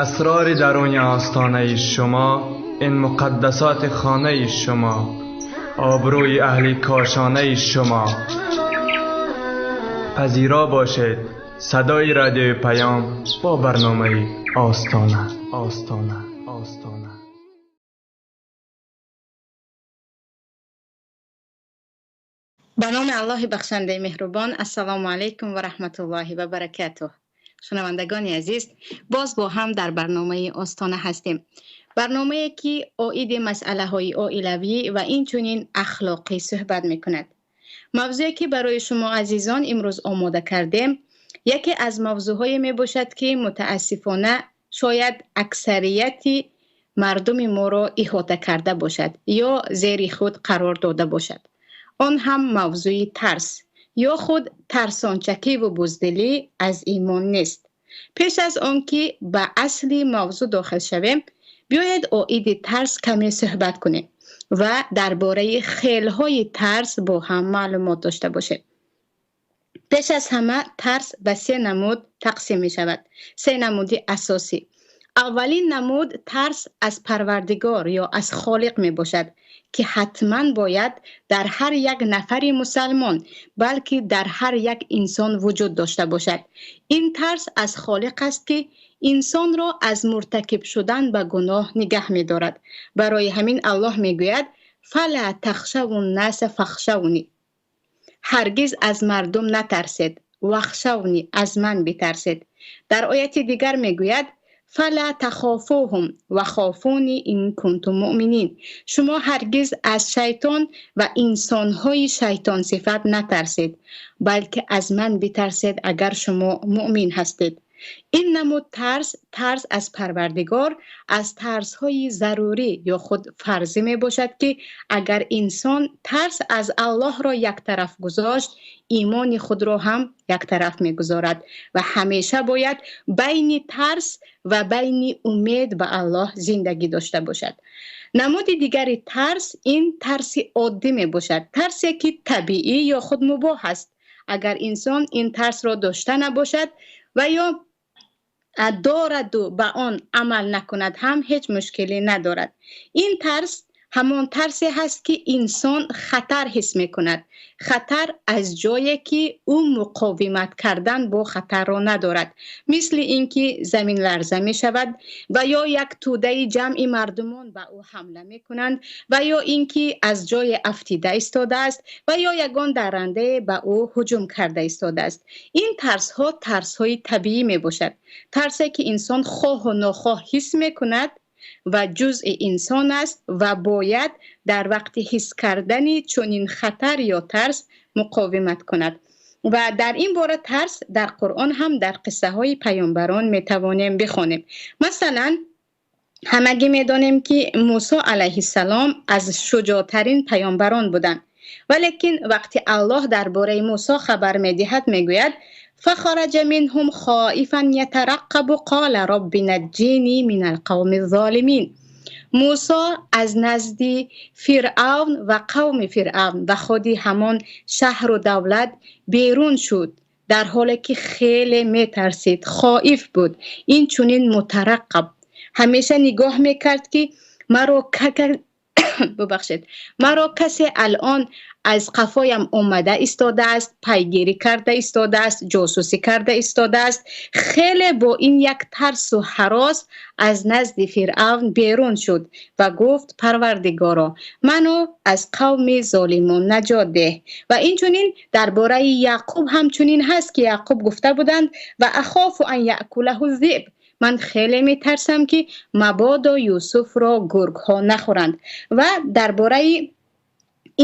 اسرار درون آستانه شما، این مقدسات خانه شما، آبروی اهل کاشانه شما. پذیرا باشید صدای رادیو پیام با برنامه آستانه. آستانه. آستانه. به نام الله بخشنده مهربان. السلام علیکم و رحمت الله و برکاته. شنوندگان عزیز، باز با هم در برنامه آستانه هستیم، برنامه که عاید مسئله های عائلوی و اینچنین اخلاقی صحبت میکند. موضوعی که برای شما عزیزان امروز آماده کردیم یکی از موضوعهای می باشد که متاسفانه شاید اکثریت مردم ما را احاطه کرده باشد یا زیر خود قرار داده باشد. آن هم موضوع ترس یا خود ترسانچکی و بزدلی از ایمان نیست. پیش از آن که به اصل موضوع داخل شویم، بیاید عاید ترس کمی صحبت کنیم و درباره خیل‌های ترس با هم معلومات داشته باشیم. پیش از همه ترس به سه نمود تقسیم می شود، سه نمود اساسی. اولین نمود ترس از پروردگار یا از خالق می باشد که حتما باید در هر یک نفر مسلمان، بلکه در هر یک انسان وجود داشته باشد. این ترس از خالق است که انسان را از مرتکب شدن به گناه نگه می دارد. برای همین الله می گوید فلا تخشوا الناس فاخشونی، هرگز از مردم نترسید، واخشونی، از من بترسید. در آیت دیگر می گوید فلا تخافوهم و خافونی این کنتم مؤمنین، شما هرگز از شیطان و انسانهای شیطان صفت نترسید، بلکه از من بترسید اگر شما مؤمن هستید. Ин намуд тарс, тарс аз Парвардигор, аз тарсҳои зарурӣ ё худ фарзӣ мебошад, ки агар инсон тарс аз Аллоҳро як тараф гузошт, имони худро ҳам як тараф мегузорад ва ҳамеша бояд байни тарс ва байни умед ба Аллоҳ зиндагӣ дошта бошад. Намуди дигари тарс ин тарси оддӣ мебошад, тарсе ки табиӣ ё худ мубоҳ аст. Агар инсон ин тарсро дошта набошад ва ё дораду ба он амал накунад ҳам ҳеҷ мушкиле надорад. Ин тарс ҳамон тарсе ҳаст, ки инсон хатар ҳис мекунад. Хатар аз ҷое ки ӯ муқовимат кардан бо хатарро надорад. Мисли ин ки замин ларза мешавад ва ё як тӯдаи ҷамъи мардумон ба ӯ ҳамла мекунанд ва ё ин ки аз ҷое афтида истодааст ва ё ягон даррандае ба ӯ ҳуҷум карда истодааст. Ин тарсҳо тарсҳои табиӣ мебошад. Тарсе ки инсон хоҳу нохоҳ ҳис мекунад ва ҷузъи инсон аст ва бояд дар вақти ҳис кардани чунин хатар ё тарс муқовимат кунад. Ва дар ин бора тарс дар Қуръон ҳам дар қиссаҳои паёмбарон метавонем бихонем. Масалан, ҳамагӣ медонем, ки Мусо алайҳиссалом аз шуҷоътарин паёмбарон буданд. Валекин вақти Аллоҳ дар бораи Мусо хабар медиҳад, мегӯяд: فخرج منهم خائفا يترقب قال رب نجني من القوم الظالمين. موسی از назди Фиръавн ва қавми Фиръавн ва худи ҳамон шаҳру давлат берун шуд, дар ҳоле ки хеле метарсид, хоиф буд. Ин чунин мутараққаб ҳамеша нигоҳ мекард, ки маро, бубахшед, маро касе алон аз қафоям омада истодааст, пайгирӣ карда истодааст, ҷосусӣ карда истодааст. Хеле бо ин як тарсу ҳарос аз назди Фиръавн берун шуд ва гуфт: «Парвардигоро, маро аз қавми золимон наҷот деҳ». Ва инчунин дар бораи Яъқуб ҳамчунин ҳаст, ки Яъқуб гуфта буданд: «Ва ахофу ан яъкулаҳу зиб», ман хеле метарсам, ки мабодо Юсуфро гургҳо нахӯранд. Ва дар бораи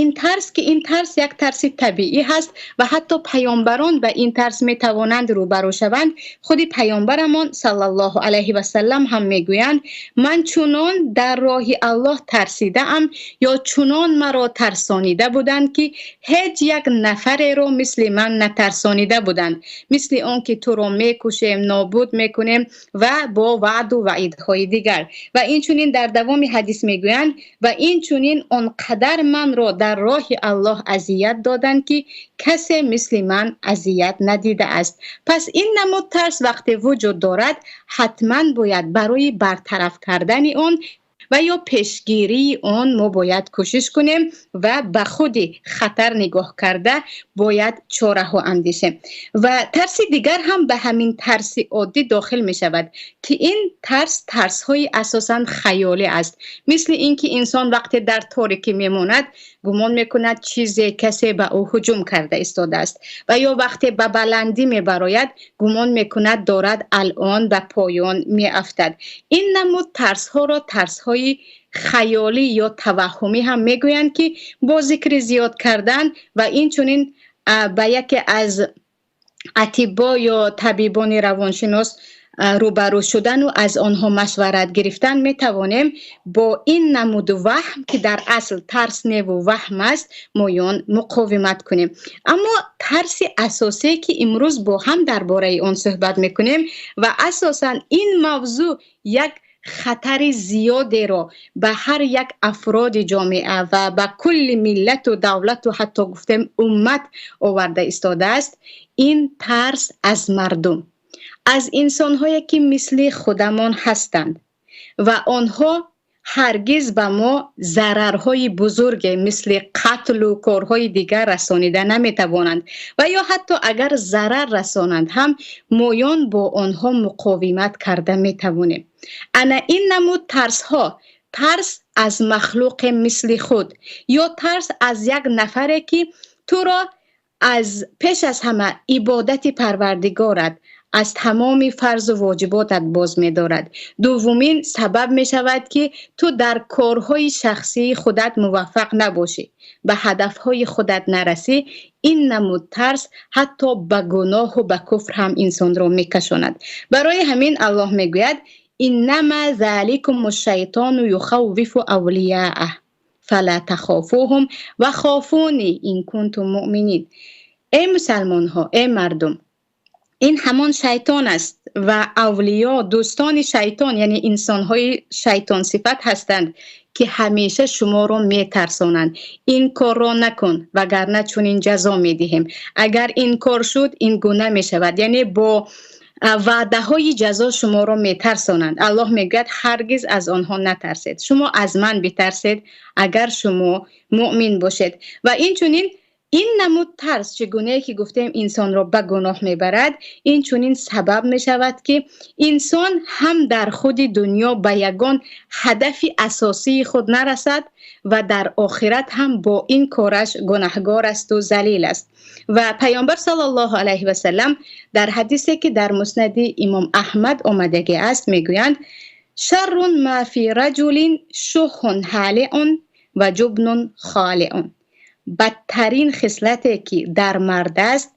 ин тарс, ки ин тарс як тарси табиӣ ҳаст ва ҳатто паёмбарон ба ин тарс метавонанд рӯбарӯ шаванд, худи паёмбарамон саллаллоҳу алайҳи васаллам ҳам мегӯянд: «Ман чунон дар роҳи Аллоҳ тарсидаам ё чунон маро тарсонида буданд, ки ҳеҷ як нафареро мисли ман натарсонида буданд, мисли он ки туро мекушем, нобуд мекунем ва бо ваъду ваъидҳои дигар». Ва инчунин дар давоми ҳадис мегӯянд: «Ва инчунин он қадар манро дар роҳи Аллоҳ азият доданд, ки касе мисли ман азият надидааст». Пас ин намуд тарс вақте вуҷуд дорад, ҳатман бояд барои бартараф кардани он ва ё пешгирии он мо бояд кӯшиш кунем ва ба худи хатар нигоҳ карда бояд чораҳо андешем. Ва тарси дигар ҳам ба ҳамин тарси оддӣ дохил мешавад, ки ин тарс тарсҳои асосан хаёлӣ аст. Мисли ин ки инсон вақте дар торикӣ мемонад, гумон мекунад, чизе, касе ба ӯ ҳуҷум карда истодааст, ва ё вақте ба баландӣ мебарояд, гумон мекунад, дорад алон ба поён меафтад. Ин намуд тарсҳоро тарсҳои хаёлӣ ё таваҳҳумӣ ҳам мегӯянд, ки бо зикри зиёд кардан ва инчунин ба яке аз атиббо ё табибони равоншинос рӯбарӯ шудану аз онҳо машварат гирифтан метавонем бо ин намуду ваҳм, ки дар асл тарс неву ваҳм аст, моён муқовимат кунем. Аммо тарси асосие, ки имрӯз бо ҳам дар бораи он суҳбат мекунем ва асосан ин мавзӯъ як хатари зиёдеро ба ҳар як афроди ҷомеа ва ба кулли миллату давлату ҳатто гуфтем уммат оварда истодааст, ин тарс аз мардум, аз инсонҳое, ки мисли худамон ҳастанд ва онҳо ҳаргиз ба мо зарарҳои бузурге мисли қатлу корҳои дигар расонида наметавонанд ва ё ҳатто агар зарар расонанд ҳам, моён бо онҳо муқовимат карда метавонем. Ана ин намуд тарсҳо, тарс аз махлуқе мисли худ ё тарс аз як нафаре, ки туро аз пеш аз ҳама ибодати Парвардигорат, аз тамоми фарзу воҷиботат боз медорад. Дуввумин сабаб мешавад, ки ту дар корҳои шахсии худат муваффақ набошӣ, ба ҳадафҳои худат нарасӣ. Ин намуд тарс ҳатто ба гуноҳу ба куфр ҳам инсонро мекашонад. Барои ҳамин Аллоҳ мегӯяд: иннама заликуму шайтону юхаввифу авлияаҳ фала тахофуҳум ва хофуни ин кунтум муъминин. Эй мусалмонҳо, эй мардум, ин ҳамон шайтон аст ва авлиё, дӯстони шайтон, яъне инсонҳои шайтонсифат ҳастанд, ки ҳамеша шуморо метарсонанд. Ин корро накун, вагарна чунин ҷазо медиҳем. Агар ин кор шуд, ин гуна мешавад. Яъне бо ваъдаҳои ҷазо шуморо метарсонанд. Аллоҳ мегӯяд: ҳаргиз аз онҳо натарсед, шумо аз ман битарсед, агар шумо муъмин бошед. Ва инчунин ин намуд тарс, чӣ гунае ки гуфтем, инсонро ба гуноҳ мебарад, инчунин сабаб мешавад, ки инсон ҳам дар худи дунё ба ягон ҳадафи асосии худ нарасад ва дар охират ҳам бо ин кораш гунаҳгор асту залил аст. Ва Паёмбар саллаллоҳу алайҳи васаллам дар ҳадисе, ки дар Муснади Имом Аҳмад омадагӣ аст, мегӯянд: шаррун ма фи раҷулин шуҳун ҳалиун ва ҷубнун холиун. Бадтарин хислате, ки дар мард аст,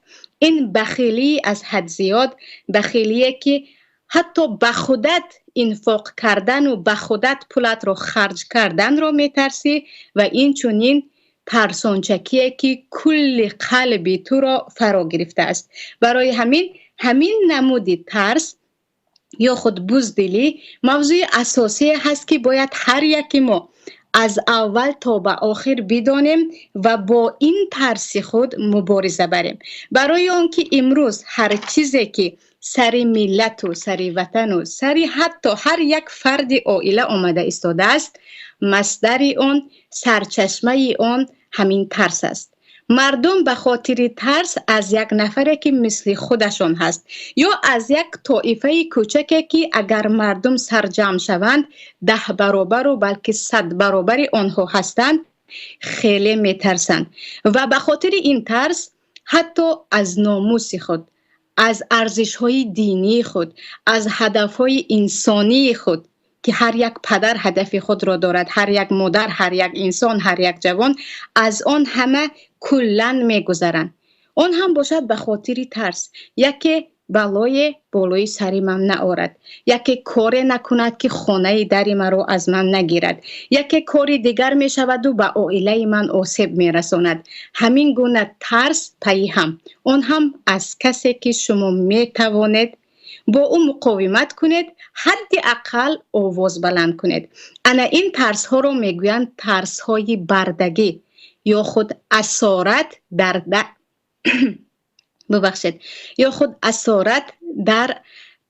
ин бахилии аз ҳад зиёд, бахилие, ки ҳатто ба худат инфоқ кардану ба худат пулатро харҷ карданро метарсӣ, ва инчунин тарсончакие, ки кулли қалби туро фаро гирифтааст. Барои ҳамин ҳамин намуди тарс ё худ буздилӣ мавзӯи асосие ҳаст, ки бояд ҳар яки мо аз аввал то ба охир бидонем ва бо ин тарси худ мубориза барем. Барои он ки имрӯз ҳар чизе, ки сари миллату сари ватану сари ҳатто ҳар як фарди оила омада истодааст, масдари он, сарчашмаи он ҳамин тарс аст. Мардум ба хотири тарс аз як нафаре, ки мисли худашон ҳаст, ё аз як тоифаи кӯчаке, ки агар мардум сарҷамъ шаванд, 10 баробару балки 100 баробари онҳо ҳастанд, хеле метарсанд ва ба хотири ин тарс ҳатто аз номуси худ, аз арзишҳои динии худ, аз ҳадафҳои инсонии худ, ки ҳар як падар ҳадафи худро дорад, ҳар як модар, ҳар як инсон, ҳар як ҷавон, аз он ҳама куллан мегузаранд. Он ҳам бошад ба хотири тарс, яке балое болои сари ман наорад, яке коре накунад, ки хонаи дари маро аз ман нагирад, яке кори дигар мешаваду ба оилаи ман осеб мерасонад. Ҳамин гуна тарс пайи ҳам, он ҳам аз касе, ки шумо метавонед бо ӯ муқовимат кунед, ҳадди ақал овоз баланд кунед. Ана ин тарсҳоро мегӯянд тарсҳои бардагӣ ё худ асорат дар, бубахшед, ё худ асорат дар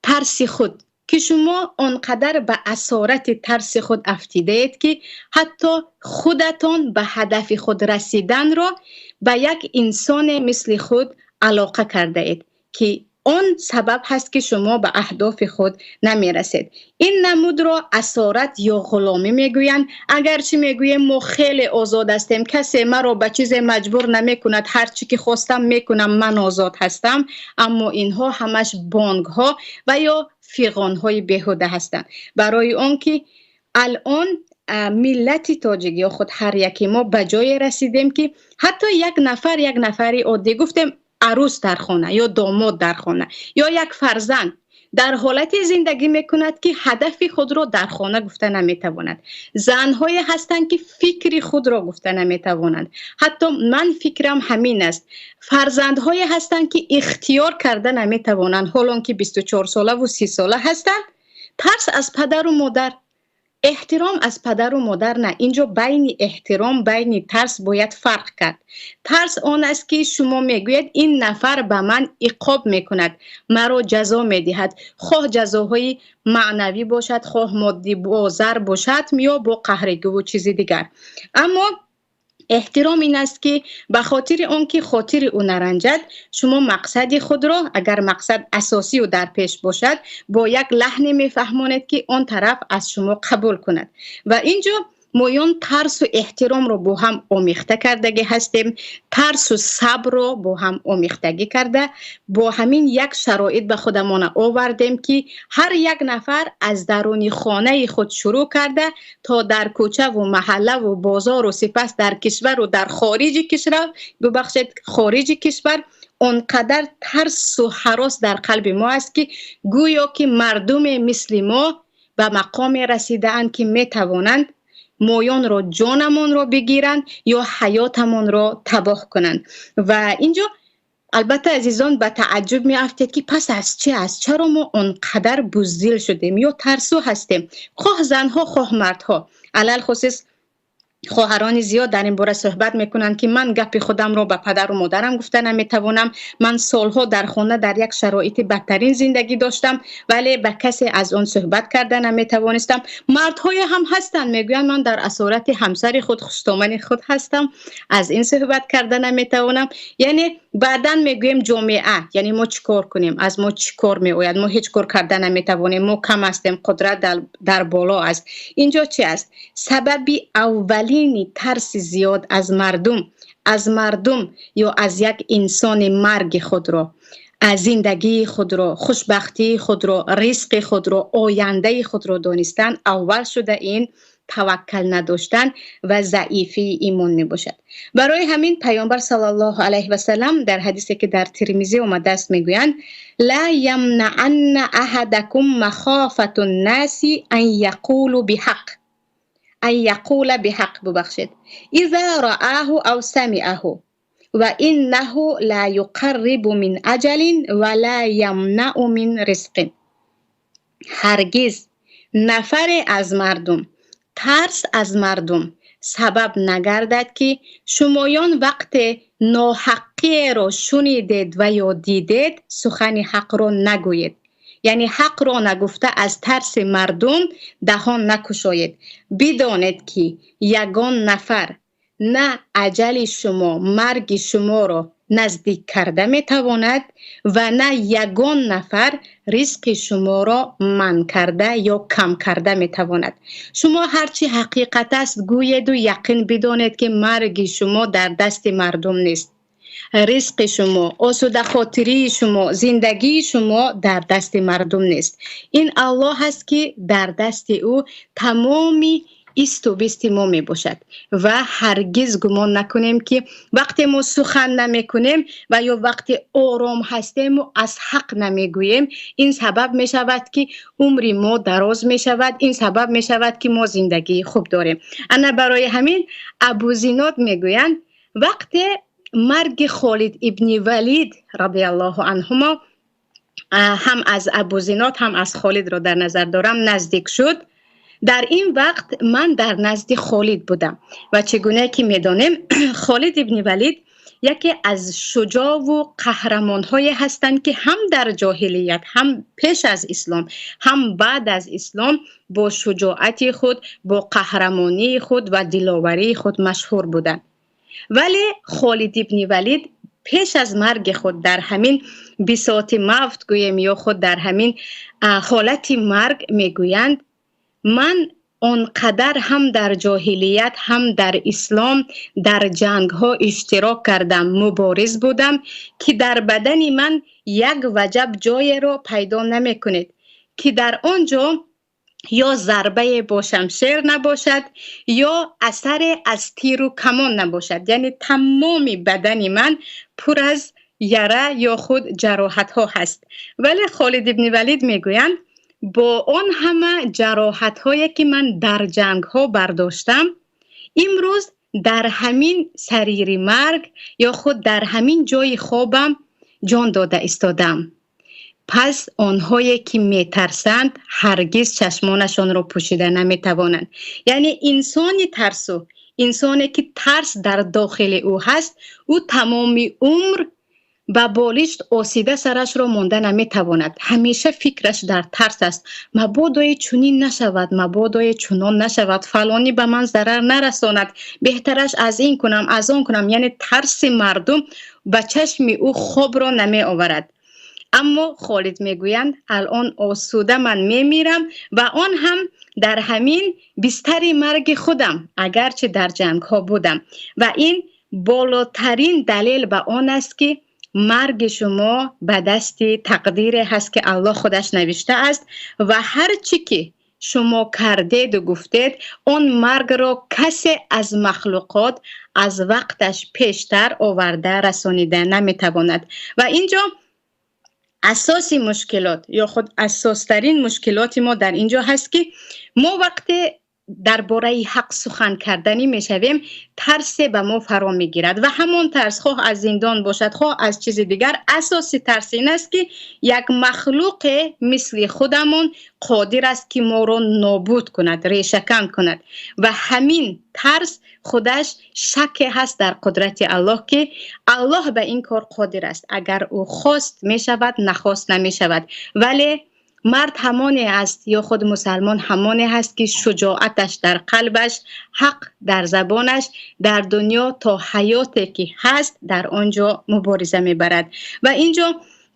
тарси худ, ки шумо он қадар ба асорати тарси худ афтидаед, ки ҳатто худатон ба ҳадафи худ расиданро ба як инсоне мисли худ алоқа кардаед, ки он сабаб ҳаст, ки шумо ба аҳдофи худ намерасед. Ин намудро асорат ё ғуломӣ мегӯянд. Агарчи мегӯем, мо хеле озод ҳастем, касе маро ба чизе маҷбур намекунад, ҳар чӣ ки хостам мекунам, ман озод ҳастам, аммо инҳо ҳамаш бонгҳо ва ё фиғонҳои беҳуда ҳастанд. Барои он ки алон миллати тоҷик ё худ ҳар яки мо ба ҷое расидем, ки ҳатто як нафар, як нафари оддӣ, гуфтем, арӯс дар хона ё домод дар хона ё як фарзанд дар ҳолате зиндагӣ мекунад, ки ҳадафи худро дар хона гуфта наметавонад. Занҳое ҳастанд, ки фикри худро гуфта наметавонанд, ҳатто ман фикрам ҳамин аст. Фарзандҳое ҳастанд, ки ихтиёр карда наметавонанд, ҳолон ки 24 солаву 30 сола ҳастанд. Тарс аз падару модар, эҳтиром аз падару модар. На, инҷо байни эҳтиром, байни тарс бояд фарқ кард. Тарс он аст, ки шумо мегӯед, ин нафар ба ман иқоб мекунад, маро ҷазо медиҳад, хоҳ ҷазоҳои маънавӣ бошад, хоҳ моддӣ, бо зарб бошад ё бо қаҳрегиву чизи дигар. Аммо эҳтиром ин аст, ки ба хотири он ки хотири ӯ наранҷад, шумо мақсади худро, агар мақсад асосию дар пеш бошад, бо як лаҳне мефаҳмонед, ки он тараф аз шумо қабул кунад. Ва ин ҷо Моён тарсу эҳтиромро бо ҳам омехта кардагӣ ҳастем, тарсу сабрро бо ҳам омехтагӣ карда, бо ҳамин як шароит ба худамона овардем, ки ҳар як нафар аз даруни хонаи худ шурӯъ карда то дар кӯчаву маҳаллаву бозору сипас дар кишвару дар хориҷи кишвар, бубахшед, хориҷи кишвар, он қадар тарсу ҳарос дар қалби мо аст, ки гӯё ки мардуме мисли мо ба мақоме расидаанд, ки метавонанд моёнро, ҷонамонро бигиранд ё ҳаётамонро табоҳ кунанд. Ва инҷо албатта, азизон, ба тааҷҷуб меафтед, ки пас аз чӣ аст, чаро мо он қадар буздил шудем ё тарсу ҳастем, хоҳ занҳо, хоҳ мардҳо. Алалхусус хоҳарони зиёд дар ин бора суҳбат мекунанд, ки ман гапи худамро ба падару модарам гуфта наметавонам, ман солҳо дар хона дар як шароити бадтарин зиндагӣ доштам, вале ба касе аз он суҳбат карда наметавонистам. Мардҳое ҳам ҳастанд, мегӯянд, ман дар асорати ҳамсари худ, хусдомани худ ҳастам, аз ин суҳбат карда наметавонам. Яъне баъдан мегӯем ҷомеа, яъне мо чӣ кор кунем, аз мо чӣ кор меояд, мо ҳеҷ кор карда наметавонем, мо кам ҳастем, қудрат дар боло аст. Инҷо чӣ аст сабаби аввалини тарси зиёд аз мардум, аз мардум ё аз як инсони марги худро, аз зиндагии худро, хушбахтии худро, ризқи худро, ояндаи худро донистан, аввал шуда ин таваккал надоштан ва заифии имон мебошад. Барои ҳамин Паёмбар саллаллоҳу алайҳи васаллам дар ҳадисе, ки дар Тирмизӣ омадааст, мегӯянд: ла ямнаанна аҳадакум махофату ннаси ан яқулу биҳақ, ан яқула биҳақ, бубахшед, иза раааҳу ав самиаҳу ва иннаҳу ла юқаррибу мин аҷалин ва ла ямнау мин ризқин. Ҳаргиз нафаре аз мардум тарс аз мардум сабаб нагардад, ки шумоён вақте ноҳаққиеро шунидед ва ё дидед, сухани ҳақро нагӯед, яъне ҳақро нагуфта аз тарси мардум даҳон накушоед. Бидонед, ки ягон нафар на аҷали шумо, марги шуморо наздик карда метавонад ва на ягон нафар ризқи шуморо манъ карда ё кам карда метавонад. Шумо ҳарчи ҳақиқат аст гӯеду яқин бидонед, ки марги шумо дар дасти мардум нест, ризқи шумо, осудахотирии шумо, зиндагии шумо дар дасти мардум нест. Ин Аллоҳ аст, ки дар дасти ӯ тамоми исту бисти мо мебошад. Ва ҳаргиз гумон накунем, ки вақте мо сухан намекунем ва ё вақте ором ҳастему аз ҳақ намегӯем, ин сабаб мешавад, ки умри мо дароз мешавад, ин сабаб мешавад, ки мо зиндагии хуб дорем. Ана барои ҳамин Абузинод мегӯянд, вақте марги Холид ибни Валид радиаллоҳу анҳумо, ҳам аз Абузинод, ҳам аз Холидро дар назар дорам, наздик шуд, дар ин вақт ман дар назди Холид будам. Ва чӣ гуна ки медонем, Холид ибни Валид яке аз шуҷову қаҳрамонҳое ҳастанд, ки ҳам дар ҷоҳилият, ҳам пеш аз ислом, ҳам баъд аз ислом бо шуҷоати худ, бо қаҳрамонии худ ва диловарии худ машҳур буданд. Вале Холид ибни Валид пеш аз марги худ дар ҳамин бисоти мавт гӯем ё худ дар ҳамин ҳолати марг мегӯянд: ман он қадар ҳам дар ҷоҳилият, ҳам дар ислом дар ҷангҳо иштирок кардам, мубориз будам, ки дар бадани ман як ваҷаб ҷоеро пайдо намекунед, ки дар он ҷо ё зарбае бо шамшер набошад, ё асаре аз тиру камон набошад. Яъне тамоми бадани ман пур аз яра ё худ ҷароҳатҳо ҳаст. Вале Холид ибни Валид мегӯянд: бо он ҳама ҷароҳатҳое, ки ман дар ҷангҳо бардоштам, имрӯз дар ҳамин сарири марг ё худ дар ҳамин ҷои хобам ҷон дода истодам. Пас онҳое, ки метарсанд, ҳаргиз чашмонашонро пӯшида наметавонанд. Яъне инсони тарсу, инсоне, ки тарс дар дохили ӯ ҳаст, ӯ тамоми умр ба болишт осида сарашро монда наметавонад. Ҳамеша фикраш дар тарс аст: мабодое чунин нашавад, мабодое чунон нашавад, фалонӣ ба ман зарар нарасонад, беҳтараш аз ин кунам, аз он кунам. Яъне тарси мардум ба чашми ӯ хобро намеоварад. Аммо Холид мегӯянд, алон осуда ман мемирам ва он ҳам дар ҳамин бистари марги худам, агарчи дар ҷангҳо будам. Ва ин болотарин далел ба он аст, ки марги шумо ба дасти тақдире ҳаст, ки Аллоҳ худаш навиштааст ва ҳар чӣ ки шумо кардеду гуфтед, он маргро касе аз махлуқот аз вақташ пештар оварда расонида наметавонад. Ва инҷо асоси мушкилот ё худ асостарин мушкилоти мо дар инҷо ҳаст, ки мо вақте дар бораи ҳақ сухан карданӣ мешавем, тарсе ба мо фаро мегирад ва ҳамон тарс, хоҳ аз зиндон бошад, хоҳ аз чизи дигар, асоси тарс ин аст, ки як махлуқе мисли худамон қодир аст, ки моро нобуд кунад, решакан кунад. Ва ҳамин тарс худаш шаке ҳаст дар қудрати Аллоҳ, ки Аллоҳ ба ин кор қодир аст. Агар ӯ хост мешавад, нахост намешавад. Вале мард ҳамоне аст ё худ мусалмон ҳамоне ҳаст, ки шуҷоаташ дар қалбаш, ҳақ дар забонаш, дар дунё то ҳаёте ки ҳаст дар он ҷо мубориза мебарад. Ва инҷо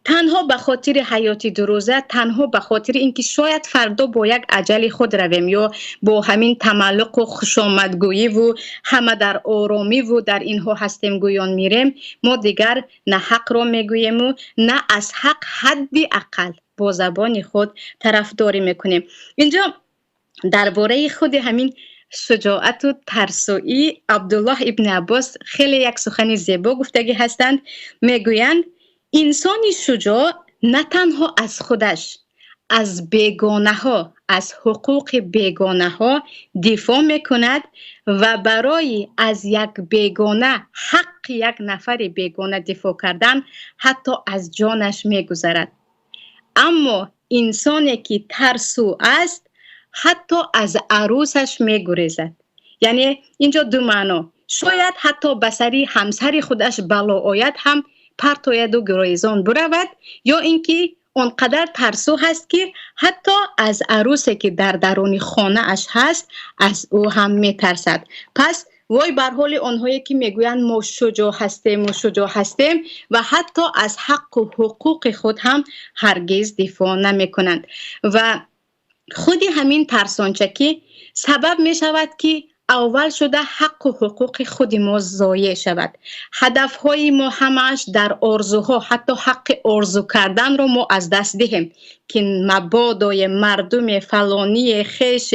танҳо ба хотири ҳаёти дурӯза, танҳо ба хотири инки шояд фардо бо як аҷали худ равем ё бо ҳамин тамаллуқу хушомадгӯиву ҳама дар оромиву дар инҳо ҳастем гӯён мирем, мо дигар на ҳақро мегӯему на аз ҳақ ҳадди ақал бо забони худ тарафдорӣ мекунем. Инҷо дар бораи худи ҳамин шуҷоату тарсӯӣ Абдуллоҳ ибни Аббос хеле як сухани зебо гуфтагӣ ҳастанд. Мегӯянд, инсони шуҷоъ на танҳо аз худаш, аз бегонаҳо, аз ҳуқуқи бегонаҳо дифоъ мекунад ва барои аз як бегона, ҳаққи як нафари бегона дифоъ кардан ҳатто аз ҷонаш мегузарад. Аммо инсоне ки тарсу аст, ҳатто аз арӯсаш мегурезад. Яъне инҷо ду маъно. Шояд ҳатто ба сари ҳамсари худаш бало ояд ҳам партояду гурезон биравад, ё инки он қадар тарсу ҳаст, ки ҳатто аз арӯсе ки дар даруни хонааш ҳаст, аз ӯ ҳам метарсад. Пас вой бар ҳоли онҳое ки мегӯянд мо шуҷоъ ҳастем ва шуҷоъ ҳастем ва ҳатто аз ҳаққу ҳуқуқи худ ҳам ҳаргиз дифоъ намекунанд. Ва худи ҳамин тарсончакӣ сабаб мешавад, ки аввал шуда ҳаққу ҳуқуқи худи мо зоеъ шавад. Ҳадафҳои мо ҳамааш дар орзуҳо, ҳатто ҳаққи орзу карданро мо аз даст диҳем, ки мабодои мардуми фалонии хеш,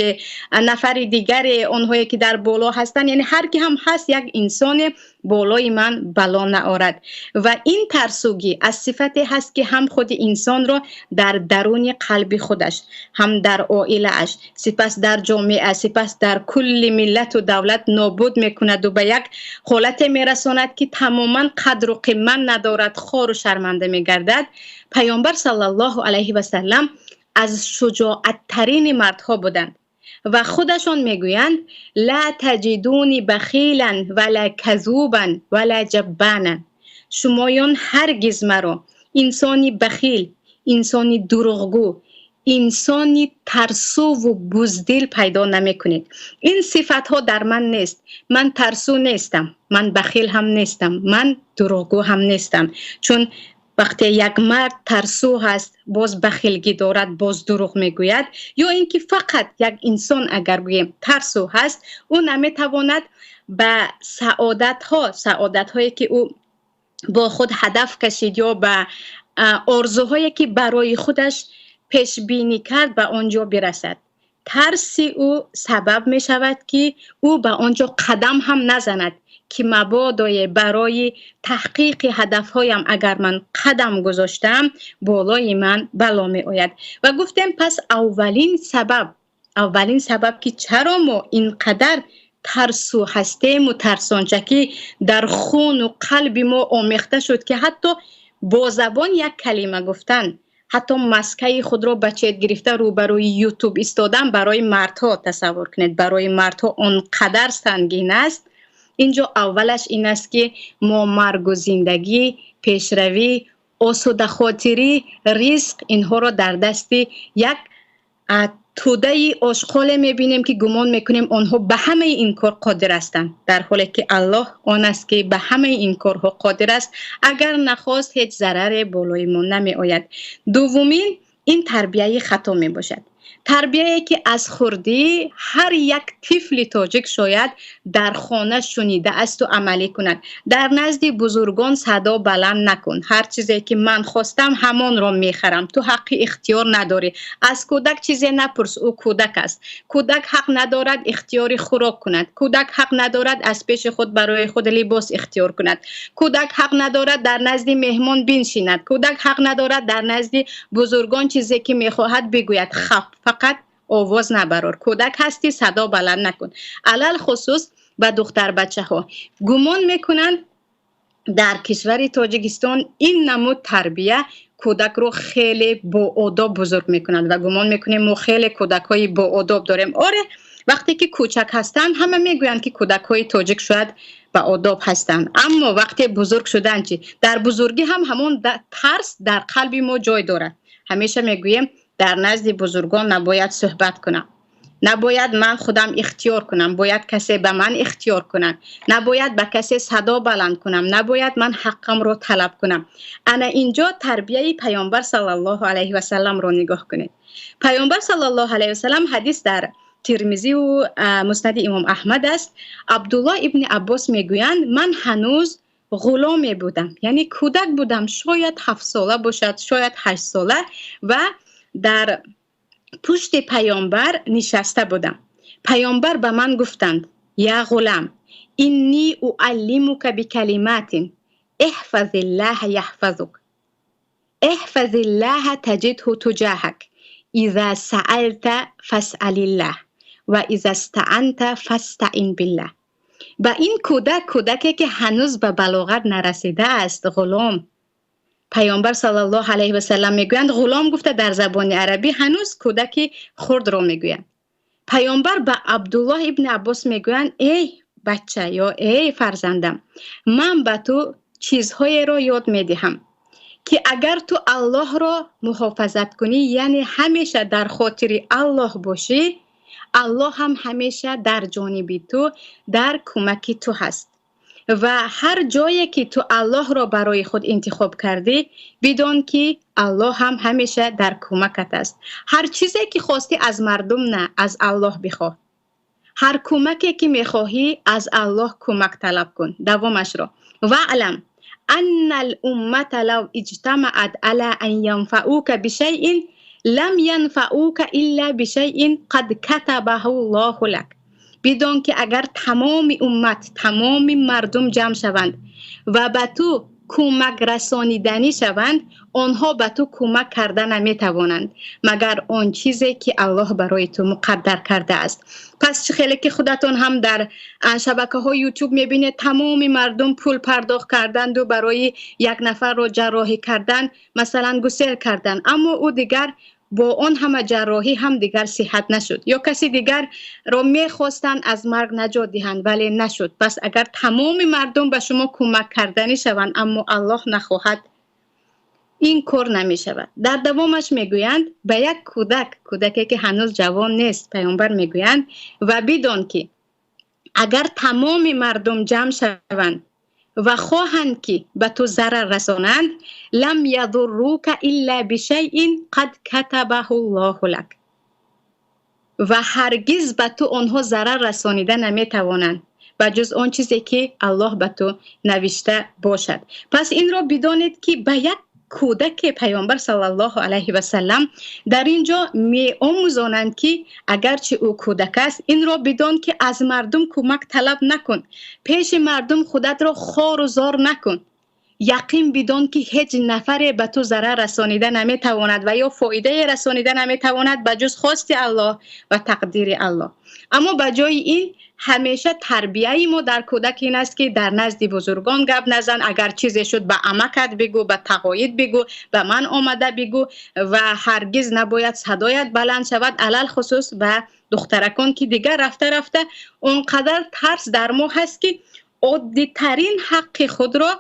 нафари дигаре, онҳое ки дар боло ҳастанд, яъне ҳар ки ҳам ҳаст як инсоне болои ман бало наорад. Ва ин тарсугӣ аз сифате ҳаст, ки ҳам худи инсонро дар даруни қалби худаш, ҳам дар оилааш, сипас дар ҷомеа, сипас дар кулли миллату давлат нобуд мекунаду ба як ҳолате мерасонад, ки тамоман қадру қимат надорад, хору шарманда мегардад. Паёмбар саллаллоҳу алайҳи васаллам аз шуҷоаттарини мардҳо буданд ва худашон мегӯянд: ла таҷидуни бахилан вала казубан вала ҷаббанан. Шумоён ҳаргиз маро инсони бахил, инсони дурӯғгӯ, инсони тарсуву буздил пайдо намекунед. Ин сифатҳо дар ман нест. Ман тарсу нестам, ман бахил ҳам нестам, ман дурӯғгӯ ҳам нестам. Чун вақте як мард тарсу ҳаст, боз бахилгӣ дорад, боз дурӯғ мегӯяд, ё ин ки фақат як инсон агар гӯем тарсу ҳаст, ӯ наметавонад ба саодатҳо, саодатҳое ки ӯ бо худ ҳадаф кашид ё ба орзуҳое ки барои худаш пешбинӣ кард, ба он ҷо бирасад. Тарси ӯ сабаб мешавад, ки ӯ ба он ҷо қадам ҳам назанад, ки мабодое барои таҳқиқи ҳадафҳоям агар ман қадам гузоштам, болои ман бало меояд. Ва гуфтем, пас аввалин сабаб, ки чаро мо ин қадар тарсу ҳастему тарсончакӣ дар хуну қалби мо омехта шуд, ки ҳатто бо забон як калима гуфтан, ҳатто маскаи худро ба чет гирифта рӯбарӯи Ютуб истодан барои мардҳо, тасаввур кунед, барои мардҳо он қадар сангин аст. Инҷо аввалаш ин аст, ки мо маргу зиндагӣ, пешравӣ, осудахотирӣ, ризқ, инҳоро дар дасти як тӯдаи ошқоле мебинем ки гумон мекунем онҳо ба ҳамаи ин кор қодир ҳастанд, дар ҳоле ки Аллоҳ он аст ки ба ҳамаи ин корҳо қодир аст. Агар нахост ҳеҷ зараре болои мо намеояд. Дуввумин ин тарбияи хато мебошад. Тарбияе ки аз хурдӣ ҳар як тифли тоҷик шояд дар хона шунида асту амалӣ кунад. Дар назди бузургон садо баланд накун, ҳар чизе ки ман хостам ҳамонро мехарам, ту ҳаққи ихтиёр надорӣ. Аз кӯдак чизе напурс, ӯ кӯдак аст. Кӯдак ҳақ надорад ихтиёри хӯрок кунад, кӯдак ҳақ надорад аз пеши худ барои худ либос ихтиёр кунад, кӯдак ҳақ надорад дар назди меҳмон биншинад, кӯдак ҳақ надорад дар назди бузургон чизе ки мехоҳад бигӯяд. Хап, фақат овоз набарор, кӯдак ҳастӣ, садо баланд накун. Алалхусус ба духтарбачаҳо гумон мекунанд дар кишвари Тоҷикистон ин намуд тарбия кӯдакро хеле боодоб бузург мекунад ва гумон мекунем мо хеле кӯдакҳои боодоб дорем. Оре, вақте ки кӯчак ҳастанд ҳама мегӯянд ки кӯдакҳои тоҷик шояд ба одоб ҳастанд, аммо вақте бузург шуданд чӣ? Дар бузургӣ ҳам ҳамон тарс дар қалби мо ҷой дорад. Ҳамеша мегӯем дар назди бузургон набояд суҳбат кунам, набояд ман худам ихтиёр кунам, бояд касе ба ман ихтиёр кунад, набояд ба касе садо баланд кунам, набояд ман ҳаққамро талаб кунам. Ана инҷо тарбияи Паёмбар саллаллоҳу алайҳи васалламро нигоҳ кунед. Паёмбар саллаллоҳу алайҳи васаллам, ҳадис дар Тирмизиву Муснади Имом Аҳмад аст, Абдуллоҳ ибни Аббос мегӯянд: ман ҳанӯз ғуломе будам, яъне кӯдак будам, шояд 7 сола бошад, шояд 8 сола, ва дар пушти Паёмбар нишаста будам. Паёмбар ба ман гуфтанд: «Я ғулам, инни уаллимука бикалиматин, иҳфазиллаҳа яҳфазук, иҳфазиллаҳа таҷидҳу туҷаҳак, иза саалта фасъалиллаҳ ва иза стаанта фастаин биллаҳ». Ба ин кӯдак, кӯдаке ки ҳанӯз ба балоғат нарасидааст, ғулом, Паёмбар саллаллоҳу алайҳи васаллам мегӯянд, ғулом гуфта дар забони арабӣ ҳанӯз кӯдаки хурдро мегӯянд. Паёмбар ба Абдуллоҳ ибни Аббос мегӯянд: эй бача ё эй фарзандам, ман ба ту чизҳоеро ёд медиҳам ки агар ту Аллоҳро муҳофазат кунӣ, яъне ҳамеша дар хотири Аллоҳ бошӣ, Аллоҳ ҳам ҳамеша дар ҷониби ту, дар кӯмаки ту ҳаст. Ва ҳар ҷое ки ту Аллоҳро барои худ интихоб кардӣ, бидон ки Аллоҳ ҳам ҳамеша дар кӯмакат аст. Ҳар чизе ки хостӣ, аз мардум на, аз Аллоҳ бихоҳ. Ҳар кӯмаке ки мехоҳӣ, аз Аллоҳ кӯмак талаб кун. Давомашро: ваълам анна алуммата лав иҷтамаат ала ан янфаъука бишайин лам янфаъука илла бишайин қад катабаҳу ллоҳу лак. Бидон ки агар тамоми уммат, тамоми мардум ҷамъ шаванд ва ба ту кӯмак расониданӣ шаванд, онҳо ба ту кӯмак карда наметавонанд, магар он чизе ки Аллоҳ барои ту муқаддар кардааст. Пас чӣ хеле ки худатон ҳам дар шабакаҳои Ютуб мебинед, тамоми мардум пул пардохт карданду барои як нафарро ҷарроҳӣ кардан, масалан гусел кардан, аммо ӯ дигар бо он ҳама ҷарроҳӣ ҳам дигар сиҳат нашуд. Ё каси дигарро мехостанд аз марг наҷот диҳанд, вале нашуд. Пас агар тамоми мардум ба шумо кӯмак карданӣ шаванд, аммо Аллоҳ нахоҳад, ин кор намешавад. Дар давомаш мегӯянд ба як кӯдак, кӯдаке ки ҳанӯз ҷавон нест, Паёмбар мегӯянд: ва бидон ки агар тамоми мардум ҷамъ шаванд ва хоҳанд ки ба ту зарар расонанд, лам язуррука илла бишайин қад катабаҳу ллоҳу лак, ва ҳаргиз ба ту онҳо зарар расонида наметавонанд ба ҷуз он чизе ки Аллоҳ ба ту навишта бошад. Пас инро бидонед ки ба як кӯдаке Паёмбар саллаллоҳу алайҳи васаллам дар ин ҷо меомӯзонанд ки агарчи ӯ кӯдак аст, инро бидон ки аз мардум кӯмак талаб накун, пеши мардум худатро хору зор накун. Яқин бидон ки ҳеҷ нафаре ба ту зарар расонида наметавонад ва ё фоидае расонида наметавонад ба ҷуз хости Аллоҳ ва тақдири Аллоҳ. Аммо ба ҷои ин ҳамеша тарбияи мо дар кӯдак ин аст ки дар назди бузургон гап назан, агар чизе шуд, ба амакат бигӯ, ба тағоит бигӯ, ба ман омада бигӯ ва ҳаргиз набояд садоят баланд шавад, алалхусус ба духтаракон, ки дигар рафта рафта он қадар тарс дар мо ҳаст ки оддитарин ҳаққи худро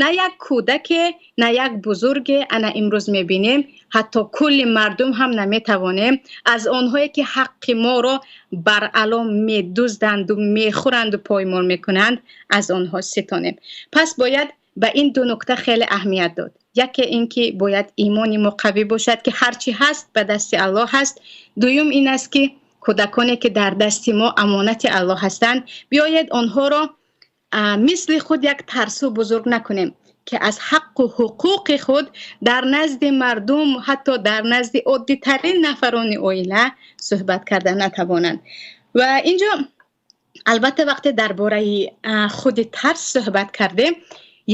На як кӯдаке, на як бузурге, ана имрӯз мебинем, ҳатто кулли мардум ҳам наметавонем аз онҳое ки ҳаққи моро бар ало медузданду мехӯранду поймол мекунанд, аз онҳо ситонем. Пас бояд ба ин ду нукта хеле аҳамият дод. Яке ин ки бояд имони мо қавӣ бошад, ки ҳар чӣ ҳаст ба дасти Аллоҳ ҳаст. Дуюм ин аст ки кӯдаконе ки дар дасти мо амонати Аллоҳ ҳастанд, биёед онҳоро мисли худ як тарсу бузург накунем, ки аз ҳаққу ҳуқуқи худ дар назди мардум, ҳатто дар назди оддитарин нафарони оила суҳбат карда натавонанд. Ва инҷо албатта вақте дар бораи худи тарс суҳбат кардем,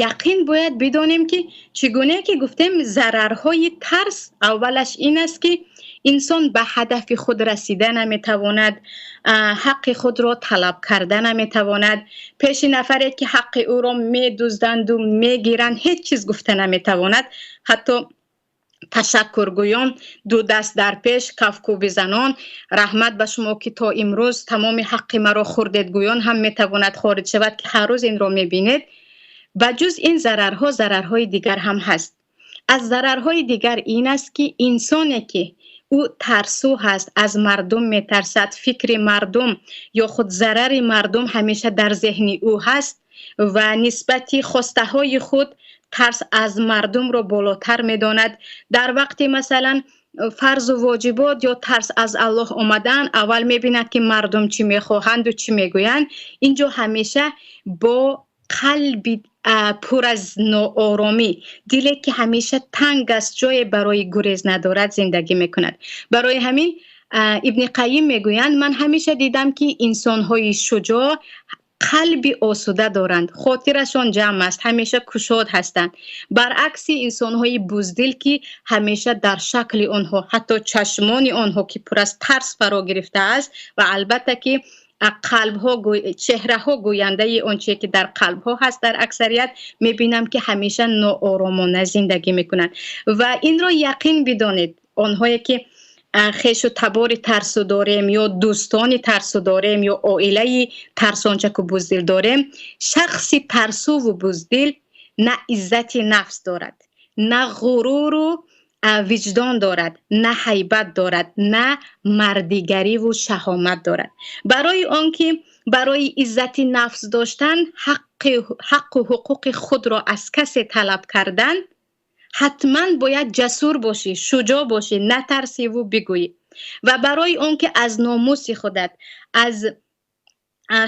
яқин бояд бидонем ки чӣ гуна ки гуфтем, зарарҳои тарс аввалаш ин аст ки инсон ба ҳадафи худ расида наметавонад, ҳаққи худро талаб карда наметавонад, пеши нафаре ки ҳаққи ӯро медузданду мегиранд ҳеҷ чиз гуфта наметавонад, ҳатто ташаккургӯён, ду даст дар пеш, кафкӯби занон, раҳмат ба шумо ки то имрӯз тамоми ҳаққи маро хӯрдед гӯён ҳам метавонад хориҷ шавад, ки ҳар рӯз инро мебинед. Ба ҷуз ин зарарҳо, зарарҳои дигар ҳам ҳаст. Аз зарарҳои дигар ин аст ки инсоне ки ӯ тарсу ҳаст, аз мардум метарсад, фикри мардум ё худ зарари мардум ҳамеша дар зеҳни ӯ ҳаст ва нисбати хостаҳои худ тарс аз мардумро болотар медонад. Дар вақти масалан фарзу воҷибот ё тарс аз Аллоҳ омадан, аввал мебинад ки мардум чӣ мехоҳанду чӣ мегӯянд. Инҷо ҳамеша бо қалби пур аз нооромӣ, диле ки ҳамеша танг аст, ҷое барои гурез надорад, зиндагӣ мекунад. Барои ҳамин Ибни Қайим мегӯянд, ман ҳамеша дидам ки инсонҳои шуҷоъ қалби осуда доранд, хотирашон ҷамъ аст, ҳамеша кушод ҳастанд. Баръакси инсонҳои буздил ки ҳамеша дар шакли онҳо, ҳатто чашмони онҳо ки пур аз тарс фаро гирифтааст ва албатта ки қалбҳо, чеҳраҳо гӯяндаи он чизе ки дар қалбҳо ҳаст, дар аксарият мебинам ки ҳамеша нооромона зиндагӣ мекунанд. Ва инро яқин бидонед, онҳое ки хешу табори тарсу дорем ё дӯстони тарсу дорем ё оилаи тарсончаку буздил дорем, шахси тарсуву буздил на иззати нафс дорад, на ғуруру виҷдон дорад, на ҳайбат дорад, на мардигариву шаҳомат дорад. Барои он ки барои иззати нафс доштан, ҳаққу ҳуқуқи худро аз касе талаб кардан, ҳатман бояд ҷасур бошӣ, шуҷоъ бошӣ, натарсиву бигӯӣ. Ва барои он ки аз номуси худат, аз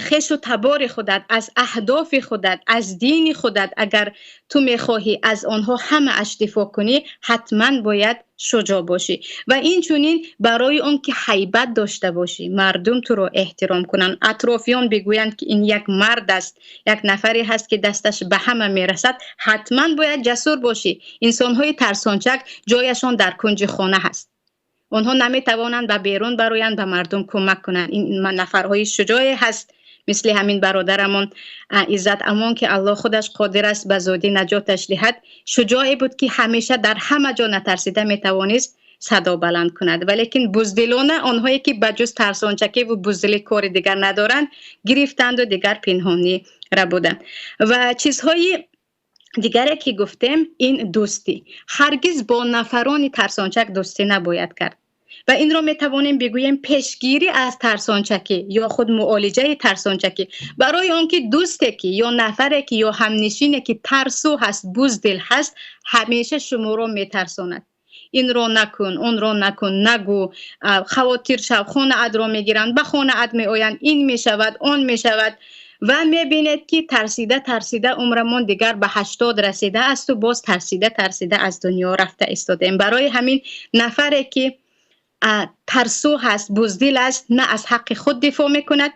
хешу табори худат, аз аҳдофи худат, аз дини худат агар ту мехоҳӣ аз онҳо ҳамааш дифоъ кунӣ, ҳатман бояд шуҷоъ бошӣ. Ва инчунин барои он ки ҳайбат дошта бошӣ, мардум туро эҳтиром кунанд, атрофиён бигӯянд ки ин як мард аст, як нафаре ҳаст ки дасташ ба ҳама мерасад, ҳатман бояд ҷасур бошӣ. Инсонҳои тарсончак ҷояшон дар кунҷи хона ҳаст, онҳо наметавонанд ба берун бароянд, ба мардум кӯмак кунанд. Ин нафарҳои шуҷоъе ҳаст, мисли ҳамин бародарамон Иззат Амон ки Аллоҳ худаш қодир аст ба зудӣ наҷоташ диҳад, шуҷоъе буд ки ҳамеша дар ҳама ҷо натарсида метавонист садо баланд кунад. Валекин буздилона онҳое ки ба ҷуз тарсончакӣ ва буздилӣ кори дигар надоранд, гирифтанду дигар пинҳонӣ рабуданд. Ва чизҳои дигаре ки гуфтем, ин дӯстӣ. Ҳаргиз бо нафарони тарсончак дӯстӣ набояд кард. Ва инро метавонем бигӯем пешгирӣ аз тарсончакӣ ё худ муолиҷаи тарсончакӣ. Барои он ки дӯсте ки ё нафаре ки ё ҳамнишине ки тарсу ҳаст, буздил ҳаст, ҳамеша шуморо метарсонад. Инро накун, онро накун, нагӯ, хавотир шав, хонаатро мегиранд, ба хонаат меоянд, ин мешавад, он мешавад. Ва мебинед ки тарсида тарсида умрамон дигар ба 80 расида асту боз тарсида тарсида аз дунё рафта истодаем. Барои ҳамин нафаре ки тарсу ҳаст, буздил аст, на аз ҳаққи худ дифоъ мекунад,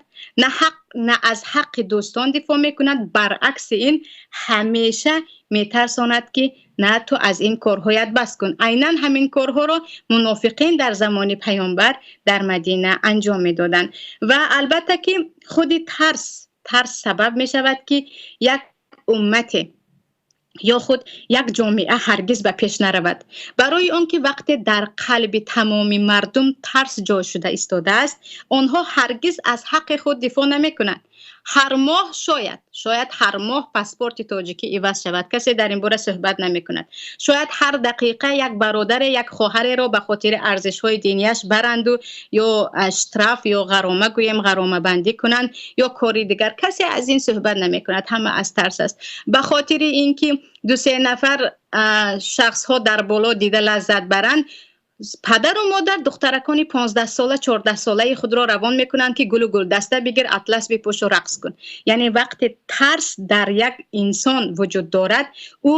на аз ҳаққи дӯстон дифоъ мекунад, баръакси ин ҳамеша метарсонад ки на ту аз ин корҳоят бас кун. Айнан ҳамин корҳоро мунофиқин дар замони паёмбар дар Мадина анҷом медоданд. Ва албатта ки худи тарс сабаб мешавад ки як уммате Ё худ як ҷомеа ҳаргиз ба пеш наравад, барои он ки вақте дар қалби тамоми мардум тарс ҷой шуда истодааст, онҳо ҳаргиз аз ҳаққи худ дифоъ намекунанд. Ҳар моҳ шояд ҳар моҳ паспорти тоҷикӣ иваз шавад, касе дар ин бора суҳбат намекунад. Шояд ҳар дақиқа як бародаре, як хоҳареро ба хотири арзишҳои динияш баранду ё штраф ё ғарома гӯем, ғаромабандӣ кунанд ё кори дигар, касе аз ин суҳбат намекунад. Ҳама аз тарс аст, ба хотири ин ки ду-се нафар шахсҳо дар боло дида лаззат баранд. Падару модар духтаракони 15-сола, 14-солаи худро равон мекунанд, ки гулу гулдаста бигир, атлас бипӯшу, рақс кун. Яъне вақте тарс дар як инсон вуҷуд дорад, ӯ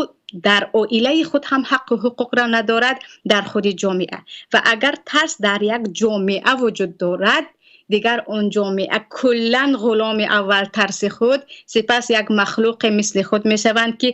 дар оилаи худ ҳам ҳаққу ҳуқуқро надорад, дар худи ҷомеа. Ва агар тарс дар як ҷомеа вуҷуд дорад, дигар он ҷомеа куллан ғуломи аввал тарси худ, сипас як махлуқе мисли худ мешаванд, ки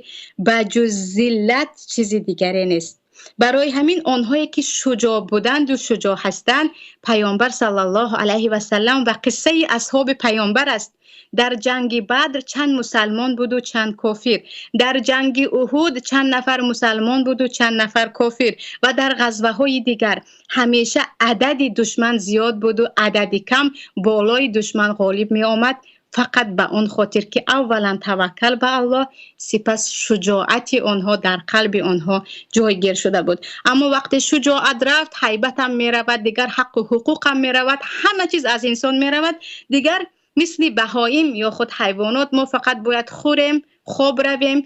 ба ҷуз зиллат чизи дигаре нест. Барои ҳамин онҳое ки шуҷоъ буданду шуҷоъ ҳастанд, Паёмбар саллаллоҳу алайҳи васаллам ва қиссаи асҳоби Паёмбар аст. Дар ҷанги Бадр чанд мусалмон буду чанд кофир, дар ҷанги Уҳуд чанд нафар мусалмон буду чанд нафар кофир ва дар ғазваҳои дигар ҳамеша адади душман зиёд буду адади кам болои душман ғолиб меомад, фақат ба он хотир ки аввалан таваккал ба Аллоҳ, сипас шуҷоати онҳо дар қалби онҳо ҷойгир шуда буд. Аммо вақте шуҷоат рафт, ҳайбатам меравад, дигар ҳаққу ҳуқуқам меравад, ҳама чиз аз инсон меравад. Дигар мисли баҳоим ё худ ҳайвонот мо фақат бояд хӯрем, хоб равем,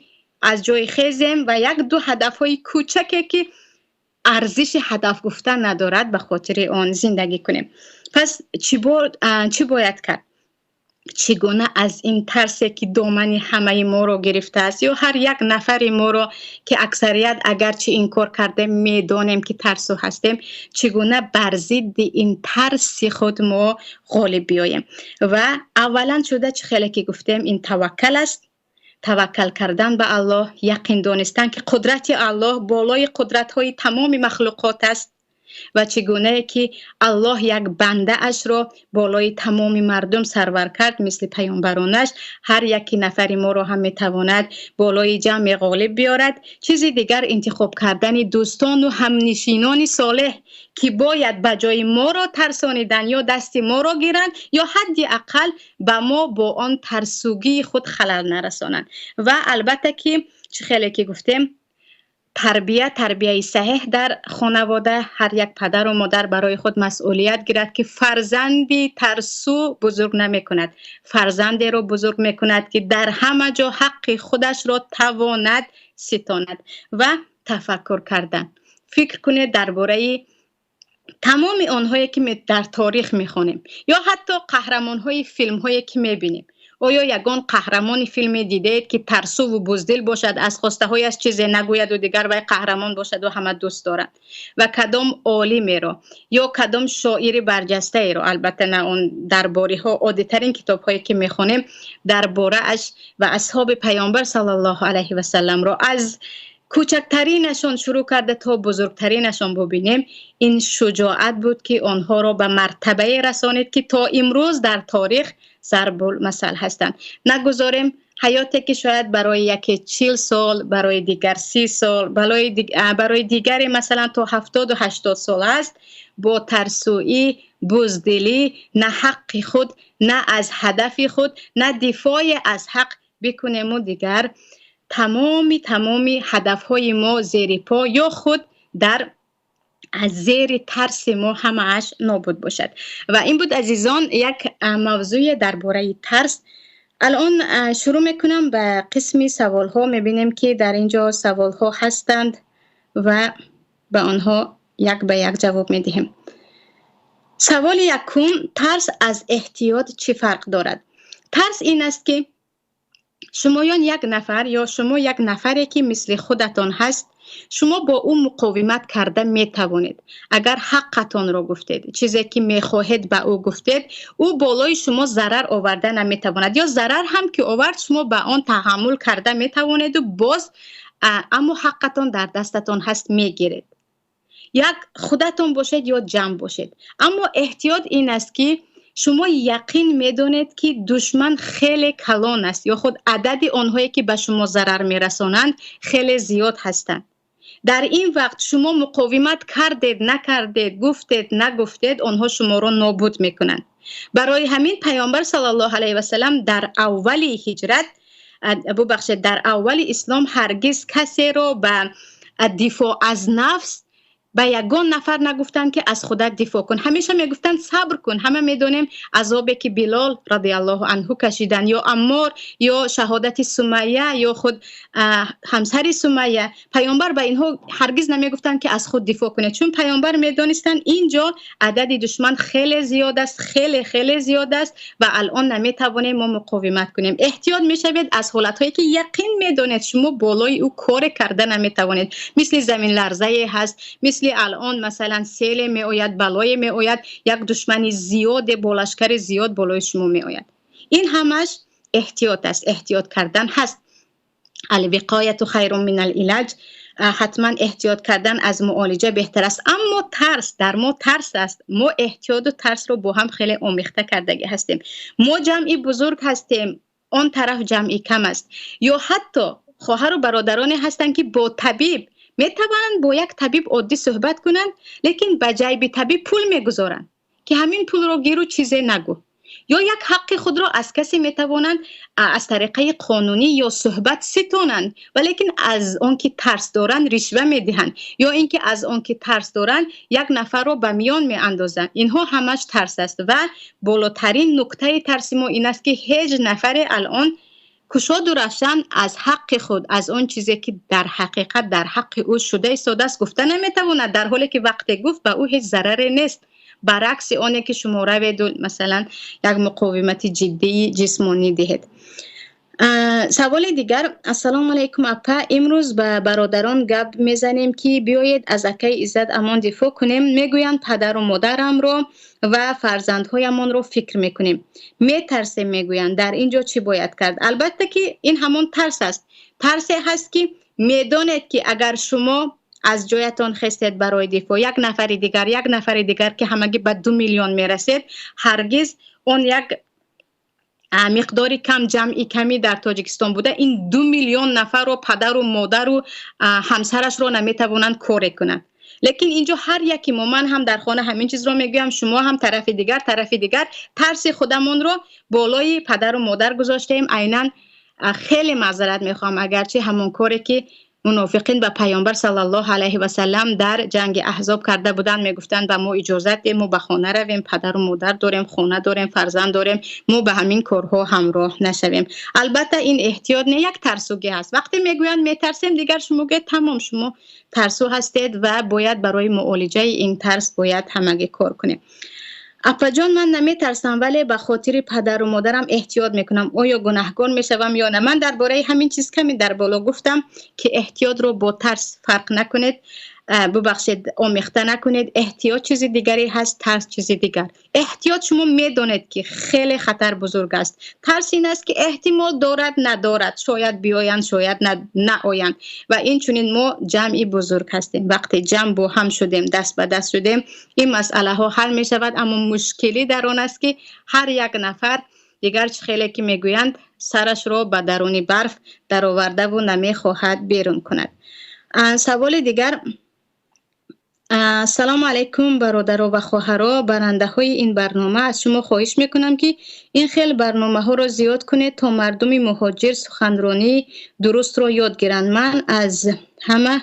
аз ҷой хезем ва як ду ҳадафҳои кӯчаке ки арзиши ҳадаф гуфтан надорад, ба хотири он зиндагӣ кунем. Пас чӣ бояд кард? Чӣ гуна аз ин тарсе ки домани ҳамаи моро гирифтааст ё ҳар як нафари моро, ки аксарият агарчи инкор кардем, медонем ки тарсу ҳастем, чӣ гуна бар зидди ин тарси худ мо ғолиб биёем? Ва аввалан шуда, чӣ хеле ки гуфтем, ин таваккал аст. Таваккал кардан ба Аллоҳ, яқин донистан ки қудрати Аллоҳ болои қудратҳои тамоми махлуқот аст ва чӣ гунае ки Аллоҳ як бандаашро болои тамоми мардум сарвар кард, мисли паёмбаронаш, ҳар яки нафари моро ҳам метавонад болои ҷамъе ғолиб биёрад. Чизи дигар, интихоб кардани дӯстону ҳамнишинони солеҳ, ки бояд ба ҷои моро тарсонидан ё дасти моро гиранд ё ҳадди ақал ба мо бо он тарсугии худ халал нарасонанд. Ва албатта ки чӣ хеле ки гуфтем, тарбия, тарбияи саҳеҳ дар хонавода, ҳар як падару модар барои худ масъулият гирад, ки фарзанди тарсу бузург намекунад, фарзандеро бузург мекунад, ки дар ҳама ҷо ҳаққи худашро тавонад ситонад. Ва тафаккур кардан, фикр кунед дар бораи тамоми онҳое ки дар таърих мехонем ё ҳатто қаҳрамонҳои филмҳое ки мебинем. Оё ягон қаҳрамони филме дидаед, ки тарсуву буздил бошад, аз хостаҳояш чизе нагӯяду дигар вай қаҳрамон бошаду ҳама дӯст дорад? Ва кадом олимеро ё кадом шоири барҷастаеро, албатта на он дарбориҳо, оддитарин китобҳое ки мехонем дар борааш ва асҳоби Паёмбар саллаллоҳу алайҳи васалламро аз кӯчактаринашон шурӯъ карда то бузургтаринашон бубинем, ин шуҷоат буд, ки онҳоро ба мартабае расонид, ки то имрӯз дар таърих зарбулмасал ҳастанд. Нагузорем ҳаёте ки шояд барои яке 40 сол, барои дигар 30 сол, барои дигаре масалан то 70-у 80 сол аст, бо тарсӯӣ, буздилӣ, на ҳаққи худ, на аз ҳадафи худ, на дифои аз ҳақ бикунему дигар тамоми ҳадафҳои мо зери по ё худ дар аз зери тарси мо ҳамааш нобуд бошад. Ва ин буд, азизон, як мавзӯе дар бораи тарс. Алон шурӯъ мекунам ба қисми саволҳо. Мебинем, ки дар ин ҷо саволҳо ҳастанд ва ба онҳо як ба як ҷавоб медиҳем. Саволи якум: тарс аз эҳтиёт чӣ фарқ дорад? Тарс ин аст, ки шумоён як нафар ё шумо як нафаре, ки мисли худатон ҳаст, шумо бо ӯ муқовимат карда метавонед. Агар ҳаққатонро гуфтед, чизе ки мехоҳед ба ӯ гуфтед, ӯ болои шумо зарар оварда наметавонад ё зарар ҳам ки овард, шумо ба он таҳаммул карда метавонеду боз, аммо ҳаққатон дар дастатон ҳаст, мегиред. Як худатон бошед ё ҷамъ бошед. Аммо эҳтиёт ин аст, ки Шумо яқин медонед, ки душман хеле калон аст ё худ адади онҳое, ки ба шумо зарар мерасонанд, хеле зиёд ҳастанд. Дар ин вақт шумо муқовимат кардед, накардед, гуфтед, нагуфтед, онҳо шуморо нобуд мекунанд. Барои ҳамин Паёмбар саллаллоҳу алайҳи васаллам дар аввали ҳиҷрат, бубахшед, дар аввали ислом ҳаргиз касеро ба дифоъ аз нафс ба ягон нафар нагуфтанд, ки аз худат дифоъ кун. Ҳамеша мегуфтанд, сабр кун. Ҳама медонем азобе, ки Билол радиаллоҳу анҳу кашиданд, ё Аммор, ё шаҳодати Сумайя, ё худ ҳамсари Сумайя. Паёмбар ба инҳо ҳаргиз намегуфтанд, ки аз худ дифоъ кунед, чун паёмбар медонистанд, инҷо адади душман хеле зиёд аст, хеле хеле зиёд аст ва алон наметавонем мо муқовимат кунем. Эҳтиёт мешавед аз ҳолатҳое, ки яқин медонед, шумо болои ӯ коре карда наметавонед, мисли заминларзае ҳаст, мисли алон масалан селе меояд, балое меояд, як душмани зиёде бо лашкари зиёд болои шумо меояд. Ин ҳамаш эҳтиёт аст, эҳтиёт кардан ҳаст. Алвиқояту хайрун мин ал илаҷ. Ҳатман эҳтиёт кардан аз муолиҷа беҳтар аст. Аммо тарс дар мо тарс аст. Мо эҳтиёту тарсро бо ҳам хеле омехта кардагӣ ҳастем. Мо ҷамъи бузург ҳастем, он тараф ҷамъи кам аст. Ё ҳатто хоҳару бародароне ҳастанд, ки бо табиб метавонанд, бо як табиб оддӣ суҳбат кунанд, лекин ба ҷайби табиб пул мегузоранд, ки ҳамин пулро гиру чизе нагӯ. Ё як ҳаққи худро аз касе метавонанд аз тариқаи қонунӣ ё суҳбат ситонанд, валекин аз он ки тарс доранд, ришва медиҳанд, ё ин ки аз он ки тарс доранд, як нафарро ба миён меандозанд. Инҳо ҳамаш тарс аст ва болотарин нуктаи тарси мо ин аст, ки ҳеҷ нафаре алон кушоду равшан аз ҳаққи худ, аз он чизе, ки дар ҳақиқат дар ҳаққи ӯ шуда истодааст, гуфта наметавонад, дар ҳоле ки вақте гуфт, ба ӯ ҳеҷ зараре нест, баръакси оне ки шумо раведу масалан як муқовимати ҷиддии ҷисмонӣ диҳед. Саволи дигар. Ассалому алайкум, апа. Имрӯз ба бародарон гап мезанем, ки биёед, аз акаи Иззат Амон дифоъ кунем. Мегӯянд, падару модарамро ва фарзандҳоямонро фикр мекунем, метарсем, мегӯянд. Дар ин ҷо чӣ бояд кард? Албатта ки ин ҳамон тарс аст. Тарсе ҳаст, ки медонед, ки агар шумо аз ҷоятон хестед барои дифоъ, як нафари дигар, як нафари дигар, ки ҳамагӣ ба 2 миллион мерасед, ҳаргиз он як миқдори кам, ҷамъи камӣ дар Тоҷикистон буда, ин 2 миллион нафарро, падару модару ҳамсарашро наметавонанд коре кунанд. Лекин инҷо ҳар яки мо, ман ҳам дар хона ҳамин чизро мегӯям, шумо ҳам, тарафи дигар, тарафи дигар, тарси худамонро болои падару модар гузоштаем. Айнан, хеле маъзарат мехоҳам, агарчи ҳамон коре ки мунофиқин ба Паёмбар саллаллоҳу алайҳи васаллам дар ҷанги Аҳзоб карда буданд, мегуфтанд, ба мо иҷозат де, мо ба хона равем, падару модар дорем, хона дорем, фарзанд дорем, мо ба ҳамин корҳо ҳамроҳ нашавем. Албатта ин эҳтиёт не, як тарсугӣ ҳаст. Вақте мегӯянд, метарсем, дигар шумо гӯед, тамом, шумо тарсу ҳастед ва бояд барои муолиҷаи ин тарс бояд ҳамагӣ кор кунем. Апаҷон, ман наметарсам, вале ба хотири падару модарам эҳтиёт мекунам. Оё гунаҳгор мешавам ё на? Ман дар бораи ҳамин чиз каме дар боло гуфтам, ки эҳтиётро бо тарс фарқ накунед, бубахшед, омехта накунед. Эҳтиёт чизи дигаре ҳаст, тарс чизи дигар. Эҳтиёт, шумо медонед, ки хеле хатар бузург аст. Тарс ин аст, ки эҳтимол дорад, надорад, шояд биёянд, шояд наоянд. Ва инчунин мо ҷамъи бузург ҳастем. Вақте ҷамъ бо ҳам шудем, даст ба даст шудем, ин масъалаҳо ҳал мешавад. Аммо мушкилӣ дар он аст, ки ҳар як нафар дигар, чӣ хеле ки мегӯянд, сарашро ба даруни барф даровардаву намехоҳад берун кунад. Саволи дигар. Ассалому алайкум, бародаро ва хоҳаро, барандаҳои ин барнома. Аз шумо хоҳиш мекунам, ки ин хел барномаҳоро зиёд кунед, то мардуми муҳоҷир суханронии дурустро ёд гиранд. Ман аз ҳама,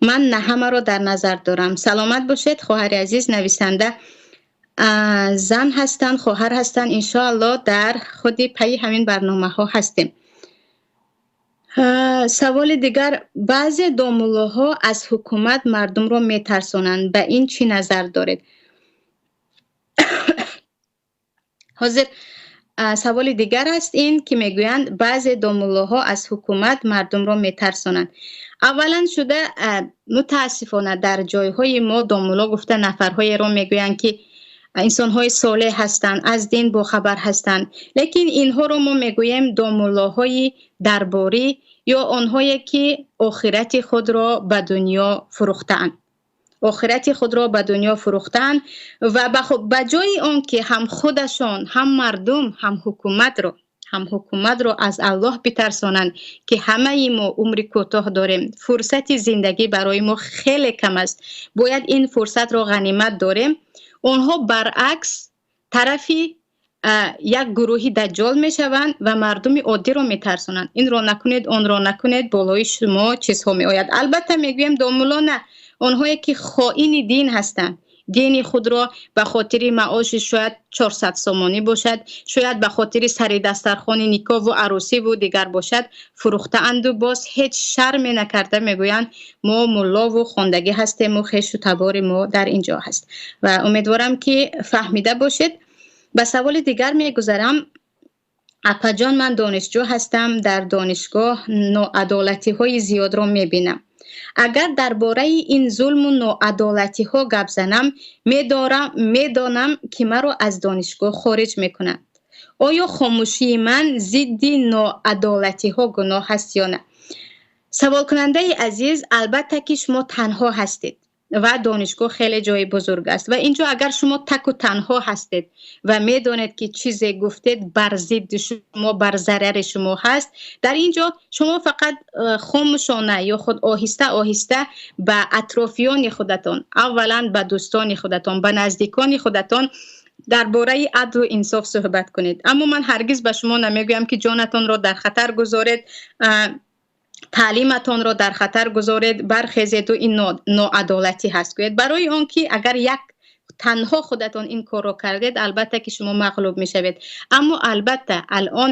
ман на ҳамаро дар назар дорам. Саломат бошед, хоҳари азиз. Нависанда зан ҳастанд, хоҳар ҳастанд. Иншоаллоҳ, дар худи пайи ҳамин барномаҳо ҳастем. Саволи дигар. Баъзе домуллоҳо аз ҳукумат мардумро метарсонанд, ба ин чӣ назар доред? Ҳозир саволи дигар аст ин, ки мегӯянд, баъзе домуллоҳо аз ҳукумат мардумро метарсонанд. Аввалан шуда, мутаассифона, дар ҷойҳои мо домулло гуфта нафарҳоеро мегӯянд, ки инсонҳои солеҳ ҳастанд, аз дин бохабар ҳастанд, лекин инҳоро мо мегӯем домуллоҳои дарборӣ ё онҳое, ки охирати худро ба дунё фурӯхтаанд. Охирати худро ба дунё фурӯхтанд ва ба ҷои он ки ҳам худашон, ҳам мардум, ҳам ҳукуматро аз Аллоҳ битарсонанд, ки ҳамаи мо умри кӯтоҳ дорем, фурсати зиндагӣ барои мо хеле кам аст, бояд ин фурсатро ғанимат дорем, онҳо баръакс тарафи як гурӯҳи даҷҷол мешаванд ва мардуми оддиро метарсонанд: инро накунед, онро накунед, болои шумо чизҳо меояд. Албатта, мегӯем, домулло, на онҳое ки хоини дин ҳастанд, дини худро ба хотири маоши шояд 400 сомонӣ бошад, шояд ба хотири сари дастархони никоҳву арӯсиву дигар бошад, фурӯхтаанду боз ҳеҷ шарме накарда мегӯянд: мо муллову хондагӣ ҳастему хешу табори мо дар ин ҷо ҳаст. Ва умедворам, ки фаҳмида бошед. Ба саволи дигар мегузарам. Апаҷон, ман донишҷӯ ҳастам. Дар донишгоҳ ноадолатиҳои зиёдро мебинам. Агар дар бораи ин зулму ноадолатиҳо гап занам, медонам, ки маро аз донишгоҳ хориҷ мекунанд. Оё хомӯшии ман зидди ноадолатиҳо гуноҳ аст ё на? Саволкунандаи азиз, албатта, ки шумо танҳо ҳастед ва донишгоҳ хеле ҷои бузург аст ва инҷо агар шумо таку танҳо ҳастед ва медонед, ки чизе гуфтед бар зидди шумо, бар зарари шумо ҳаст, дар ин ҷо шумо фақат хомӯшона ё худ оҳиста оҳиста ба атрофиёни худатон, аввалан ба дӯстони худатон, ба наздикони худатон дар бораи адлу инсоф суҳбат кунед. Аммо ман ҳаргиз ба шумо намегӯям, ки ҷонатонро дар хатар гузоред, таълиматонро дар хатар гузоред, бархезеду ин ноадолатӣ ҳаст гӯед. Барои он ки агар як танҳо худатон ин корро кардед, албатта, ки шумо мағлуб мешавед. Аммо, албатта, алон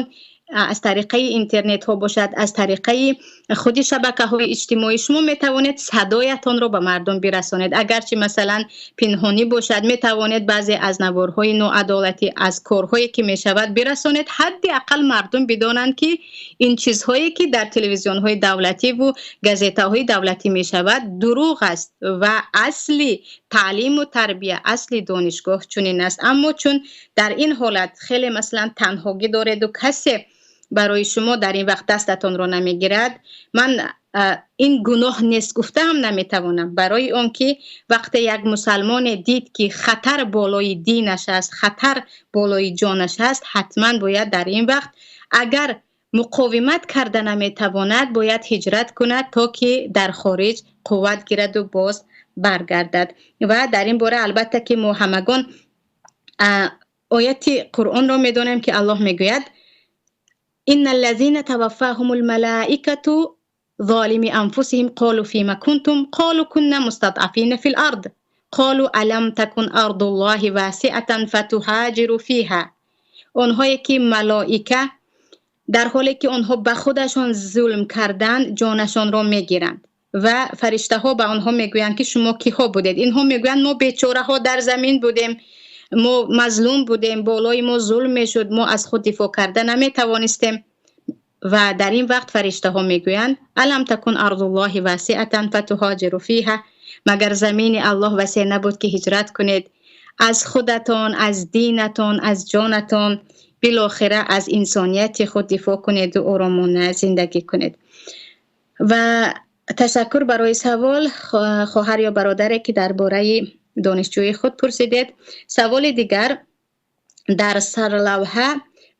аз тариқаи интернетҳо бошад, аз тариқаи худи шабакаҳои иҷтимоӣ шумо метавонед садоятонро ба мардум бирасонед. Агарчи, масалан, пинҳонӣ бошад, метавонед баъзе аз наворҳои ноадолатӣ, аз корҳое ки мешавад, бирасонед. Ҳадди ақал мардум бидонанд, ки ин чизҳое ки дар телевизионҳои давлативу газетаҳои давлатӣ мешавад, дурӯғ аст ва асли таълиму тарбия, асли донишгоҳ чунин аст. Аммо чун дар ин ҳолат хеле, масалан, танҳогӣ дореду касе барои шумо дар ин вақт дастатонро намегирад, ман ин гуноҳ нест гуфта ҳам наметавонам. Барои он ки вақте як мусалмоне дид, ки хатар болои динаш аст, хатар болои ҷонаш аст, ҳатман бояд дар ин вақт, агар муқовимат карда наметавонад, бояд ҳиҷрат кунад, то ки дар хориҷ қувват гираду боз баргардад. Ва дар ин бора, албатта, ки мо ҳамагон ояти Қуръонро медонем, ки Аллоҳ мегӯяд: إن الذين توفاهم الملائكة ظالمي أنفسهم قالوا فيم كنتم قالوا كنا مستضعفين في الأرض قالوا ألم تكن أرض الله واسعة فتهاجروا فيها. Онҳое ки малоика дар ҳоле ки онҳо ба худашон зулм карданд, ҷонашонро мегиранд ва фариштаҳо ба онҳо мегӯянд, ки шумо киҳо будед? Инҳо мегӯянд: мо бечораҳо дар замин будем, мо мазлум будем, болои мо зулм мешуд, мо аз худ дифоъ карда наметавонистем. Ва дар ин вақт фариштаҳо мегӯянд: ألم تكن أرض الله واسعة فتهاجروا فيها. Магар замини Аллоҳ васеъ набуд, ки ҳиҷрат кунед аз худатон, аз динатон, аз ҷонатон, билохира аз инсонияти худ дифоъ кунеду оромона зиндагӣ кунед? Ва ташаккур барои савол, хоҳар ё бародаре ки дар бораи донишҷӯи худ пурсидед. Саволи дигар: дар сарлавҳа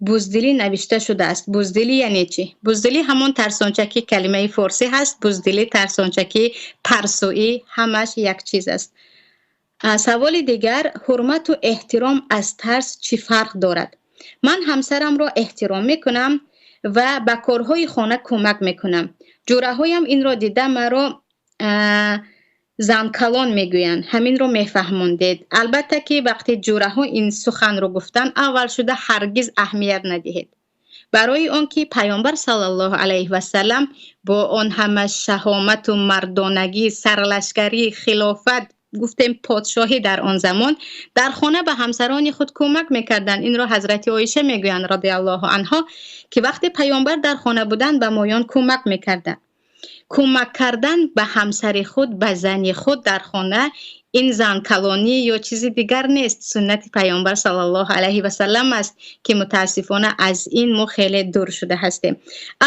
буздилӣ навишта шудааст. Буздилӣ яъне чӣ? Буздилӣ ҳамон тарсончакӣ, калимаи форсӣ ҳаст. Буздилӣ, тарсончакӣ, тарсӯӣ, ҳамаш як чиз аст. Саволи дигар: ҳурмату эҳтиром аз тарс чӣ фарқ дорад? Ман ҳамсарамро эҳтиром мекунам ва ба корҳои хона кӯмак мекунам. Ҷӯраҳоям инро дида, маро занкалон мегӯянд. Ҳаминро мефаҳмондед. Албатта, ки вақте ҷӯраҳо ин суханро гуфтанд, аввал шуда ҳаргиз аҳамият надиҳед. Барои он ки Паёмбар саллаллоҳу алайҳи васалам бо он ҳама шаҳомату мардонагӣ, сарлашкарӣ, хилофат, гуфтем, подшоҳӣ дар он замон, дар хона ба ҳамсарони худ кӯмак мекарданд. Инро ҳазрати Оиша мегӯянд, радиаллоҳу анҳо, ки вақте Паёмбар дар хона буданд, ба моён кӯмак мекарданд. Кӯмак кардан ба ҳамсари худ, ба зани худ дар хона ин занкалонӣ ё чизи дигар нест, суннати Паёмбар саллаллоҳу алайҳи васалам аст, ки мутаассифона аз ин мо хеле дур шуда ҳастем.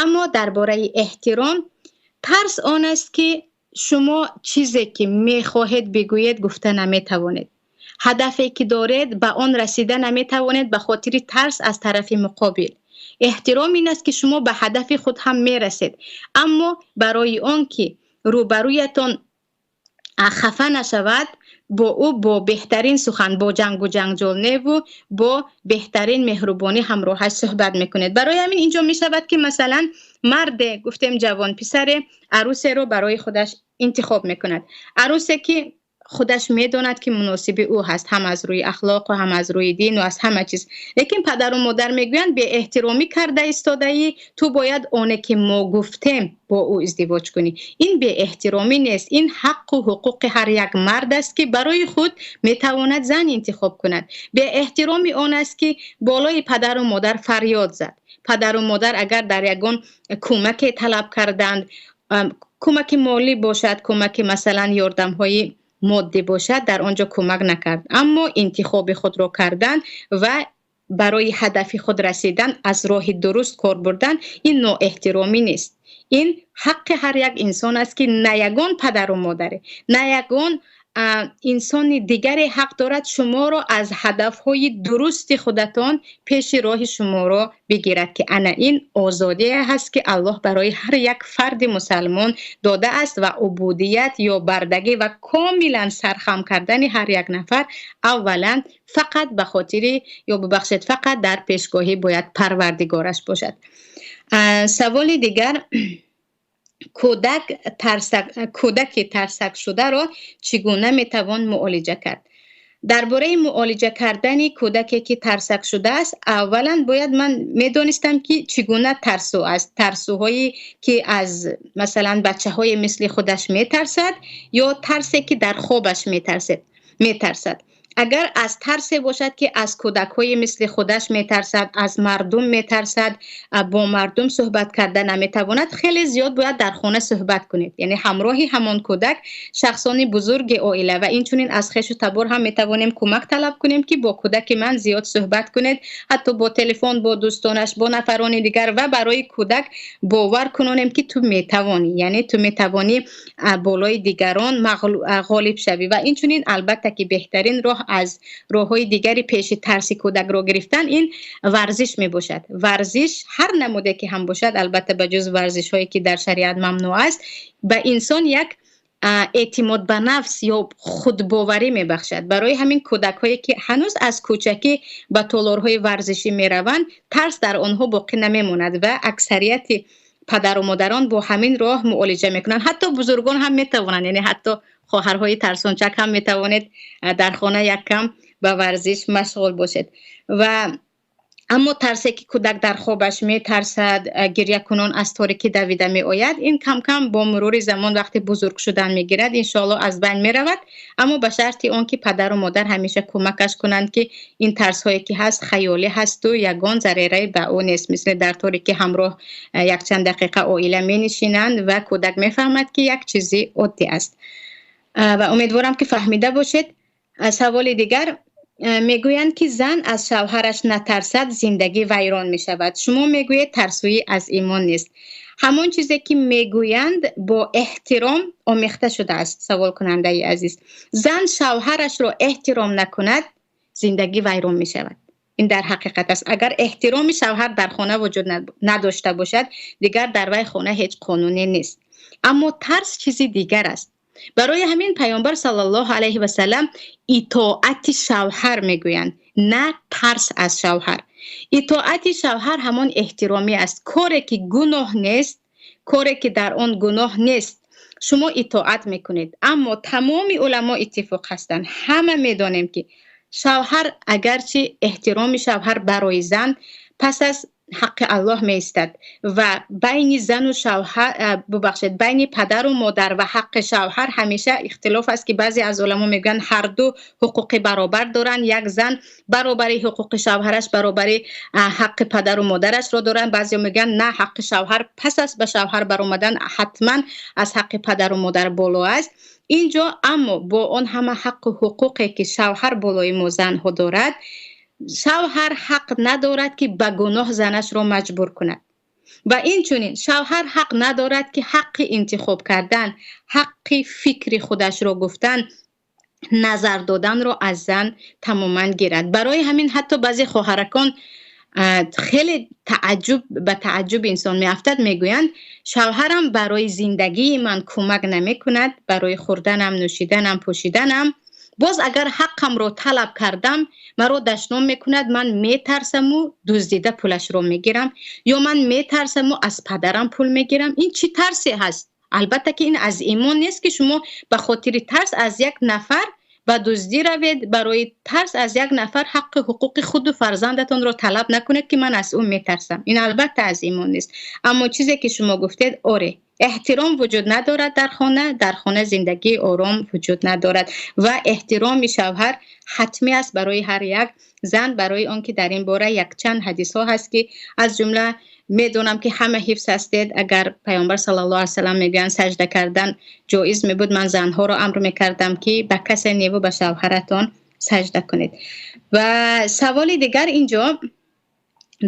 Аммо дар бораи эҳтиром, тарс он аст, ки Шумо чизе ки мехоҳед бигӯед, гуфта наметавонед. Ҳадафе ки доред, ба он расида наметавонед ба хотири тарс аз тарафи муқобил. Эҳтиром ин аст, ки шумо ба ҳадафи худ ҳам мерасед, аммо барои он ки рӯбарӯятон хафа нашавад, бо ӯ бо беҳтарин сухан, бо ҷангу ҷанҷол неву бо беҳтарин меҳрубонӣ ҳамроҳаш суҳбат мекунед. Барои ҳамин инҷо мешавад, ки масалан марде, гуфтем ҷавон писаре, арӯсеро барои худаш интихоб мекунад. Арӯсе ки худаш медонад, ки муносиби ӯ ҳаст, ҳам аз рӯи ахлоқ ва ҳам аз рӯи дин ва аз ҳама чиз. Лекин падару модар мегӯянд, беэҳтиромӣ карда истодаӣ, ту бояд оне ки мо гуфтем бо ӯ издивоҷ кунӣ. Ин беэҳтиромӣ нест, ин ҳаққу ҳуқуқи ҳар як мард аст, ки барои худ метавонад зан интихоб кунад. Беэҳтиромӣ он аст, ки болои падару модар фарёд зад. Падару модар агар дар ягон кӯмаке талаб карданд, кӯмаки молӣ бошад, кӯмаки масалан ёрдамҳои моддӣ бошад, дар он ҷо кӯмак накард, аммо интихоби худро кардан ва барои ҳадафи худ расидан аз роҳи дуруст кор бурдан, ин ноэҳтиромӣ нест. Ин ҳаққи ҳар як инсон аст, ки на ягон падару модаре, на ягон инсони дигаре ҳақ дорад шуморо аз ҳадафҳои дурусти худатон пеши роҳи шуморо бигирад, ки ана ин озодие ҳаст, ки Аллоҳ барои ҳар як фарди мусалмон додааст ва убудият ё бардагӣ ва комилан сархам кардани ҳар як нафар аввалан фақат ба хотири ё бубахшед, фақат дар пешгоҳӣ бояд Парвардигораш бошад. Саволи дигар: кӯдаки тарсакшударо чӣ гуна метавон муолиҷа кард? Дар бораи муолиҷа кардани кӯдаке, ки тарсак шудааст, аввалан бояд ман медонистам, ки чӣ гуна тарсу аст. Тарсуҳое ки аз масалан бачаҳои мисли худаш метарсад ё тарсе ки дар хобаш метарсад. Агар аз тарсе бошад, ки аз кӯдакҳои мисли худаш метарсад, аз мардум метарсад, бо мардум суҳбат карда наметавонад, хеле зиёд бояд дар хона суҳбат кунед, яъне ҳамроҳи ҳамон кӯдак шахсони бузурги оила ва инчунин аз хешу табор ҳам метавонем кӯмак талаб кунем, ки бо кӯдаки ман зиёд суҳбат кунед, ҳатто бо телефон, бо дӯстонаш, бо нафарони дигар, ва барои кӯдак бовар кунонем, ки ту метавонӣ, яъне ту метавонӣ болои дигарон ғолиб шавӣ. Ва инчунин албатта ки беҳтарин роҳ аз роҳҳои дигари пеши тарси кӯдакро гирифтан ин варзиш мебошад. Варзиш ҳар намуде ки ҳам бошад, албатта ба ҷуз варзишҳое ки дар шариат мамнӯъ аст, ба инсон як эътимод ба нафс ё худбоварӣ мебахшад. Барои ҳамин кӯдакҳое ки ҳанӯз аз кӯчакӣ ба толорҳои варзишӣ мераванд, тарс дар онҳо боқӣ намемонад ва аксарияти падару модарон бо ҳамин роҳ муолиҷа мекунанд. Ҳатто бузургон ҳам метавонанд, яъне ҳатто хоҳарҳои тарсончак ҳам метавонед дар хона як кам ба варзиш машғул бошед. Ва аммо тарсе ки кӯдак дар хобаш метарсад, гирякунон аз торикӣ давида меояд, ин кам-кам бо мурури замон вақти бузург шудан мегирад, иншоаллоҳ аз байн меравад, аммо ба шарти он ки падару модар ҳамеша кӯмакаш кунанд, ки ин тарсҳое ки ҳаст хаёлӣ ҳасту ягон зарераи ба ӯ нест. Мисли дар торикӣ ҳамроҳ якчанд дақиқа оила менишинанд ва кӯдак мефаҳмад, ки як чизи оддӣ аст. Ва умедворам, ки фаҳмида бошед. Саволи дигар: мегӯянд, ки зан аз шавҳараш натарсад, зиндагӣ вайрон мешавад. Шумо мегӯед, тарсӯӣ аз имон нест. Ҳамон чизе ки мегӯянд бо эҳтиром омехта шудааст. Саволкунандаи азиз, зан шавҳарашро эҳтиром накунад, зиндагӣ вайрон мешавад. Ин дар ҳақиқат аст. Агар эҳтироми шавҳар дар хона вуҷуд надошта бошад, дигар дар вай хона ҳеҷ қонуне нест. Аммо тарс чизи дигар аст. Барои ҳамин Паёмбар саллаллоҳу алайҳи васаллам итоати шавҳар мегӯянд, на тарс аз шавҳар. Итоати шавҳар ҳамон эҳтиромӣ аст. Коре ки гуноҳ нест, коре ки дар он гуноҳ нест, шумо итоат мекунед. Аммо тамоми уламо иттифоқ ҳастанд, ҳама медонем, ки шавҳар, агарчи эҳтироми шавҳар барои зан пас аз ҳаққи Аллоҳ меистад ва байни зану шавҳар, бубахшед, байни падару модар ва ҳаққи шавҳар ҳамеша ихтилоф аст, ки баъзе аз уламо мегӯянд, ҳар ду ҳуқуқи баробар доранд, як зан баробари ҳуқуқи шавҳараш баробари ҳаққи падару модарашро доранд. Баъзео мегӯянд, на, ҳаққи шавҳар пас аз ба шавҳар баромадан ҳатман аз ҳаққи падару модар боло аст инҷо. Аммо бо он ҳама ҳаққу ҳуқуқе ки шавҳар болои мо занҳо дорад, шавҳар ҳақ надорад, ки ба гуноҳ занашро маҷбур кунад. Ва инчунин шавҳар ҳақ надорад, ки ҳаққи интихоб кардан, ҳаққи фикри худашро гуфтан, назар доданро аз зан тамоман гирад. Барои ҳамин ҳатто баъзе хоҳаракон хеле тааҷҷуб, ба тааҷҷуб инсон меафтад, мегӯянд: «Шавҳарам барои зиндагии ман кӯмак намекунад, барои хӯрданам, нӯшиданам, пӯшиданам. Боз агар ҳаққамро талаб кардам, маро дашном мекунад. Ман метарсаму дуздида пулашро мегирам ё ман метарсаму аз падарам пул мегирам». Ин чӣ тарсе ҳаст? Албатта, ки ин аз имон нест, ки шумо ба хотири тарс аз як нафар ба дуздӣ равед, барои тарс аз як нафар ҳаққи ҳуқуқи худу фарзандатонро талаб накунед, ки ман аз ӯ метарсам. Ин албатта аз имон нест. Аммо чизе ки шумо гуфтед, оре, эҳтиром вуҷуд надорад дар хона, дар хона зиндагии ором вуҷуд надорад ва эҳтироми шавҳар ҳатмӣ аст барои ҳар як зан, барои он ки дар ин бора якчанд ҳадисҳо ҳаст, ки аз ҷумла медонам, ки ҳама ҳифз ҳастед. Агар Паёмбар саллаллоҳу алайҳи васаллам мегӯянд: «Саҷда кардан ҷоиз мебуд, ман занҳоро амр мекардам, ки ба касе неву ба шавҳаратон саҷда кунед». Ва саволи дигар инҷо: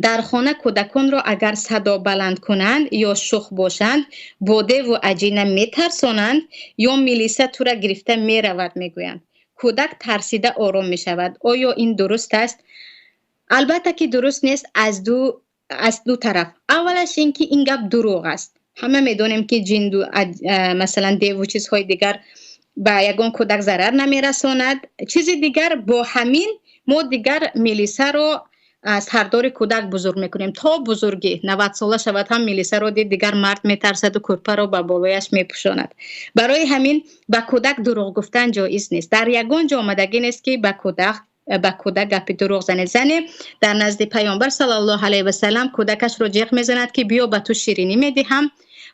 дар хона кӯдаконро агар садо баланд кунанд ё шӯх бошанд, бо деву аҷина метарсонанд ё «Милиса тура гирифта меравад» мегӯянд. Кӯдак тарсида ором мешавад. Оё ин дуруст аст? Албатта, ки дуруст нест аз ду тараф. Аввалаш ин ки ин гап дурӯғ аст. Ҳама медонем, ки ҷинду, масалан, деву чизҳои дигар ба ягон кӯдак зарар намерасонад. Чизи дигар, бо ҳамин мо дигар милисаро сардори кӯдак бузург мекунем. То бузургӣ 90 сола шавад ҳам, милисаро дид, дигар мард метарсаду кӯрпаро ба болояш мепӯшонад. Барои ҳамин ба кӯдак дурӯғ гуфтан ҷоиз нест. Дар ягон ҷо омадагӣ нест, ки ба кӯдак гапи дурӯғ занед. Зане дар назди Паёмбар саллаллоҳу алайҳи васаллам кӯдакашро ҷеғ мезанад, ки «Биё, ба ту ширинӣ медиҳам».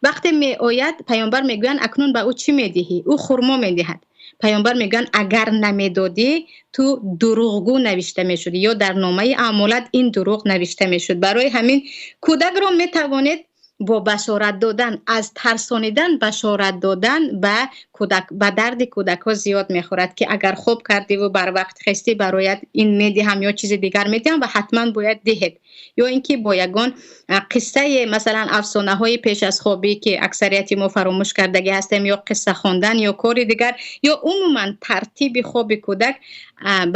Вақте меояд, Паёмбар мегӯянд: «Акнун ба ӯ чӣ медиҳӣ?» Ӯ хурмо медиҳад. Паёмбар мегӯянд: «Агар намедодӣ, ту дурӯғгӯ навишта мешудӣ ё дар номаи аъмолат ин дурӯғ навишта мешуд». Барои ҳамин кӯдакро метавонед бо башорат додан, аз тарсонидан башорат додан ба кӯдак ба дарди кӯдакҳо зиёд мехӯрад, ки агар хоб кардиву барвақт хестӣ, бароят ин медиҳам ё чизи дигар медиҳам, ва ҳатман бояд диҳед. Ё ин ки бо ягон қиссае, масалан, афсонаҳои пеш аз хобӣ, ки аксарияти мо фаромӯш кардагӣ ҳастем, ё қисса хондан, ё кори дигар, ё умуман тартиби хоби кӯдак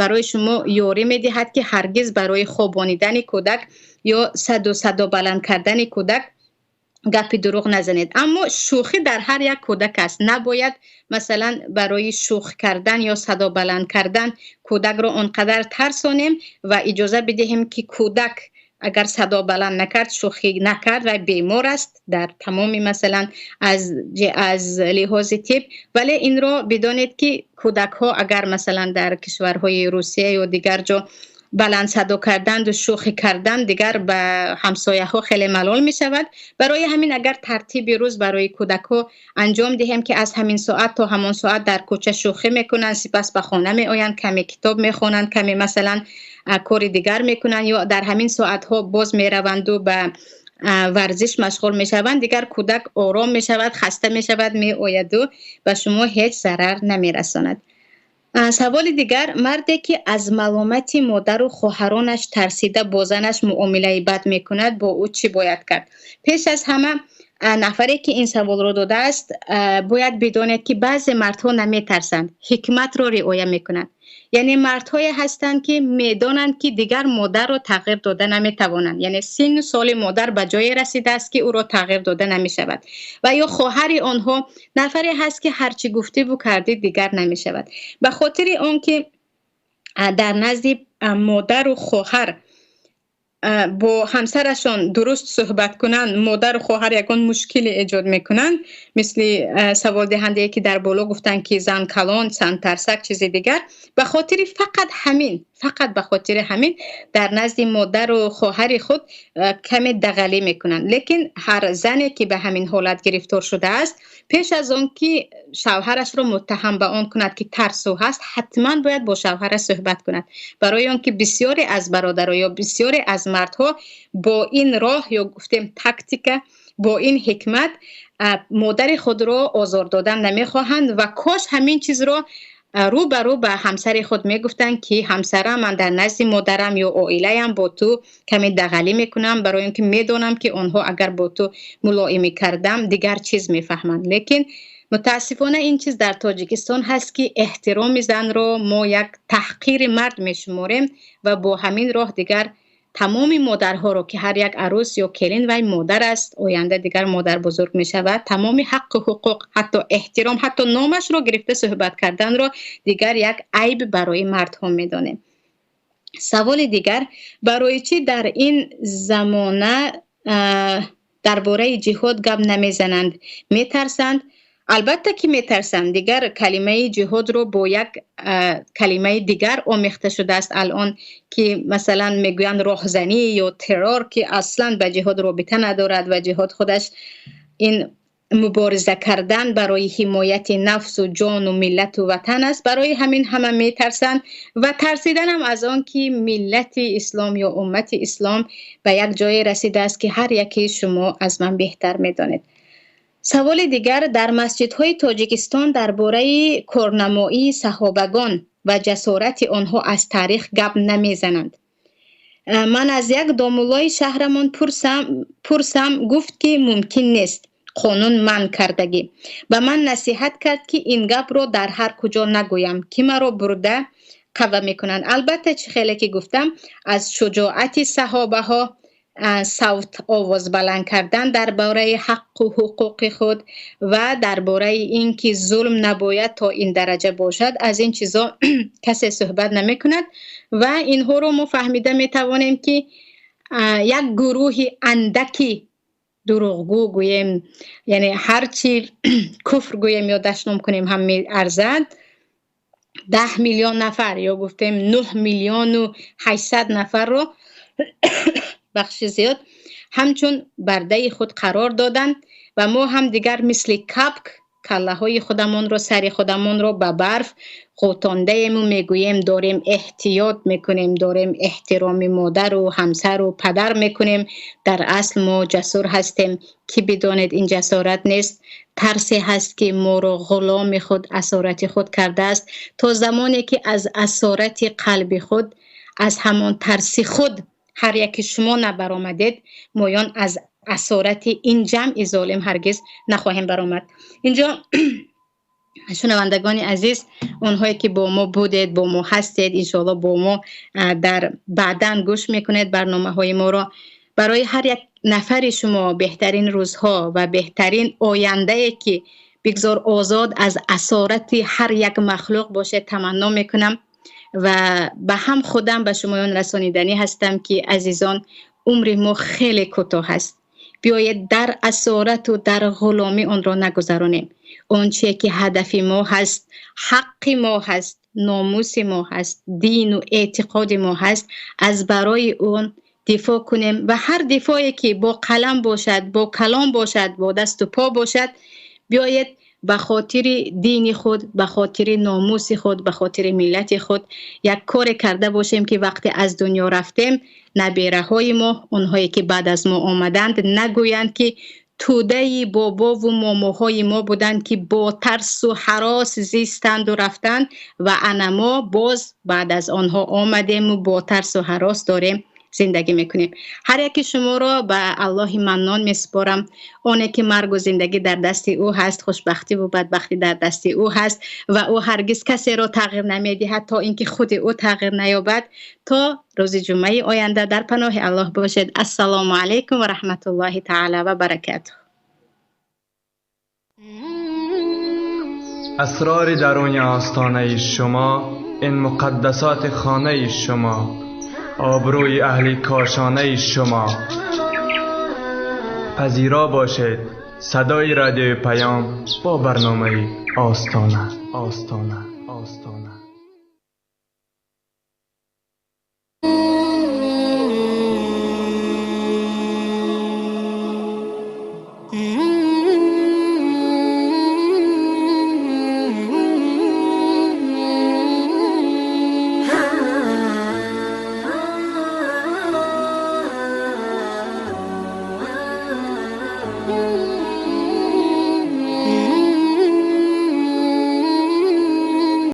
барои шумо ёрӣ медиҳад, ки ҳаргиз барои хобонидани кӯдак ё саду садо баланд кардани кӯдак гапи дурӯғ назанед. Аммо шӯхӣ дар ҳар як кӯдак аст. Набояд, масалан, барои шӯх кардан ё садо баланд кардан кӯдакро он қадар тарсонем ва иҷоза бидиҳем, ки кӯдак агар садо баланд накард, шӯхӣ накард ва бемор аст дар тамоми, масалан, аз лиҳози тиб. Вале инро бидонед, ки кӯдакҳо агар, масалан, дар кишварҳои Русия ё дигар ҷо баланд садо карданду шӯхӣ кардан, дигар ба ҳамсояҳо хеле малол мешавад. Барои ҳамин агар тартиби рӯз барои кӯдакҳо анҷом диҳем, ки аз ҳамин соат то ҳамон соат дар кӯча шӯхӣ мекунанд, сипас ба хона меоянд, каме китоб мехонанд, каме, масалан, кори дигар мекунанд ё дар ҳамин соатҳо боз мераванду ба варзиш машғул мешаванд, дигар кӯдак ором мешавад, хаста мешавад, меояду ба шумо ҳеҷ зарар намерасонад. Саволи дигар: марде ки аз маломати модару хоҳаронаш тарсида бо занаш муомилаи бад мекунад, бо ӯ чӣ бояд кард? Пеш аз ҳама, нафаре ки ин саволро додааст, бояд бидонед, ки баъзе мардҳо наметарсанд, ҳикматро риоя мекунанд. Яъне мардҳое ҳастанд, ки медонанд, ки дигар модарро тағйир дода наметавонанд, яъне синну соли модар ба ҷое расидааст, ки ӯро тағйир дода намешавад, ва ё хоҳари онҳо нафаре ҳаст, ки ҳарчи гуфтиву кардӣ, дигар намешавад. Ба хотири он ки дар назди модару хоҳар бо ҳамсарашон дуруст суҳбат кунанд, модару хоҳар ягон мушкиле эҷод мекунанд, мисли саволдиҳандае, ки дар боло гуфтанд, ки зан калон, зан тарсак, чизи дигар, ба хотири фақат ҳамин, фақат ба хотири ҳамин дар назди модару хоҳари худ каме дағалӣ мекунанд. Лекин ҳар зане ки ба ҳамин ҳолат гирифтор шудааст, пеш аз он ки шавҳарашро муттаҳам ба он кунад, ки тарсу ҳаст, ҳатман бояд бо шавҳараш суҳбат кунад, барои он ки бисёре аз бародаро ё бисёре аз мардҳо бо ин роҳ ё гуфтем тактика, бо ин ҳикмат модари худро озор додан намехоҳанд ва кош ҳамин чизро Рӯ ба рӯ ба ҳамсари худ мегуфтанд, ки ҳамсарам, ман дар назди модарам ё оилаям бо ту каме дағалӣ мекунам, барои он ки медонам, ки онҳо агар бо ту мулоимӣ кардам, дигар чиз мефаҳманд. Лекин мутаассифона ин чиз дар Тоҷикистон ҳаст, ки эҳтироми занро мо як таҳқири мард мешуморем ва бо ҳамин роҳ дигар тамоми модарҳоро, ки ҳар як арӯс ё келин вай модар аст, оянда дигар модар бузург мешавад, тамоми ҳаққу ҳуқуқ, ҳатто эҳтиром, ҳатто номашро гирифта суҳбат карданро дигар як айб барои мардҳо медонем. Саволи дигар: барои чӣ дар ин замона дар бораи ҷиҳод гап намезананд? Метарсанд? Албатта ки метарсанд. Дигар калимаи ҷиҳодро бо як калимаи дигар омехта шудааст алон, ки масалан мегӯянд роҳзанӣ ё террор, ки аслан ба ҷиҳод робита надорад ва ҷиҳод худаш ин мубориза кардан барои ҳимояти нафсу ҷону миллату ватан аст. Барои ҳамин ҳама метарсанд ва тарсиданам аз он ки миллати ислом ё уммати ислом ба як ҷое расидааст, ки ҳар яке шумо аз ман беҳтар медонед. Саволи дигар: дар масҷидҳои Тоҷикистон дар бораи корнамоии саҳобагон ва ҷасорати онҳо аз таърих гап намезананд. Ман аз як домуллои шаҳрамон пурсам, гуфт, ки мумкин нест, қонун манъ кардагӣ. Ба ман насиҳат кард, ки ин гапро дар ҳар куҷо нагӯям, ки маро бурда қава мекунанд. Албатта, чӣ хеле ки гуфтам, аз шуҷоати саҳобаҳо савт овоз баланд кардан дар бораи ҳаққу ҳуқуқи худ ва дар бораи ин ки зулм набояд то ин дараҷа бошад, аз ин чизо касе суҳбат намекунад ва инҳоро мо фаҳмида метавонем, ки як гурӯҳи андаки дурӯғгӯ гӯем, яъне ҳарчи куфр гӯем ё дашном кунем ҳам меарзад, 10 миллион нафар ё гуфтем 9 миллиону 800 нафарро, бахши зиёд, ҳамчун бардаи худ қарор доданд ва мо ҳам дигар мисли капк каллаҳои худамонро, сари худамонро ба барф ғӯтондаему мегӯем, дорем эҳтиёт мекунем, дорем эҳтироми модару ҳамсару падар мекунем, дар асл мо ҷасур ҳастем. Ки бидонед, ин ҷасорат нест, тарсе ҳаст, ки моро ғуломи худ, асорати худ кардааст. То замоне ки аз асорати қалби худ, аз ҳамон тарси худ ҳар яки шумо набаромадед, моён аз асорати ин ҷамъи золим ҳаргиз нахоҳем баромад. Инҷо, шунавандагони азиз, онҳое ки бо мо будед, бо мо ҳастед, иншоалло бо мо дар баъдан гӯш мекунед барномаҳои моро, барои ҳар як нафари шумо беҳтарин рӯзҳо ва беҳтарин ояндае, ки бигзор озод аз асорати ҳар як махлуқ бошед, таманно мекунам ва ба ҳам худам ба шумоён расониданӣ ҳастам, ки азизон, умри мо хеле кӯтоҳ аст. Биёед, дар асорату дар ғуломӣ онро нагузаронем. Он чие ки ҳадафи мо ҳаст, ҳаққи мо ҳаст, номуси мо ҳаст, дину эътиқоди мо ҳаст, аз барои он дифоъ кунем ва ҳар дифоъе ки бо қалам бошад, бо калом бошад, бо дасту по бошад, биёед ба хотири дини худ, ба хотири номуси худ, ба хотири миллати худ як коре карда бошем, ки вақте аз дунё рафтем, набераҳои мо, онҳое ки баъд аз мо омаданд, нагӯянд, ки тӯдаи бобову момоҳои мо буданд, ки бо тарсу ҳарос зистанду рафтанд ва ана мо боз баъд аз онҳо омадему бо тарсу ҳарос дорем зиндагӣ мекунем. Ҳар яки шуморо ба Аллоҳи Маннон месупорам, оне ки маргу зиндагӣ дар дасти ӯ ҳаст, хушбахтиву бадбахтӣ дар дасти ӯ ҳаст ва ӯ ҳаргиз касеро тағйир намедиҳад, то ин ки худи ӯ тағйир наёбад. То рӯзи ҷумъаи оянда дар паноҳи Аллоҳ бошед. Ассалому алайкум ва раҳматуллоҳи таала ва баракатуҳ. Асрори даруни остонаи шумо, ин муқаддасоти хонаи шумо, обрӯи аҳли кошонаи шумо. Пазиро бошед садои радиои Паём бо барномаи Остона, Остона, Остона.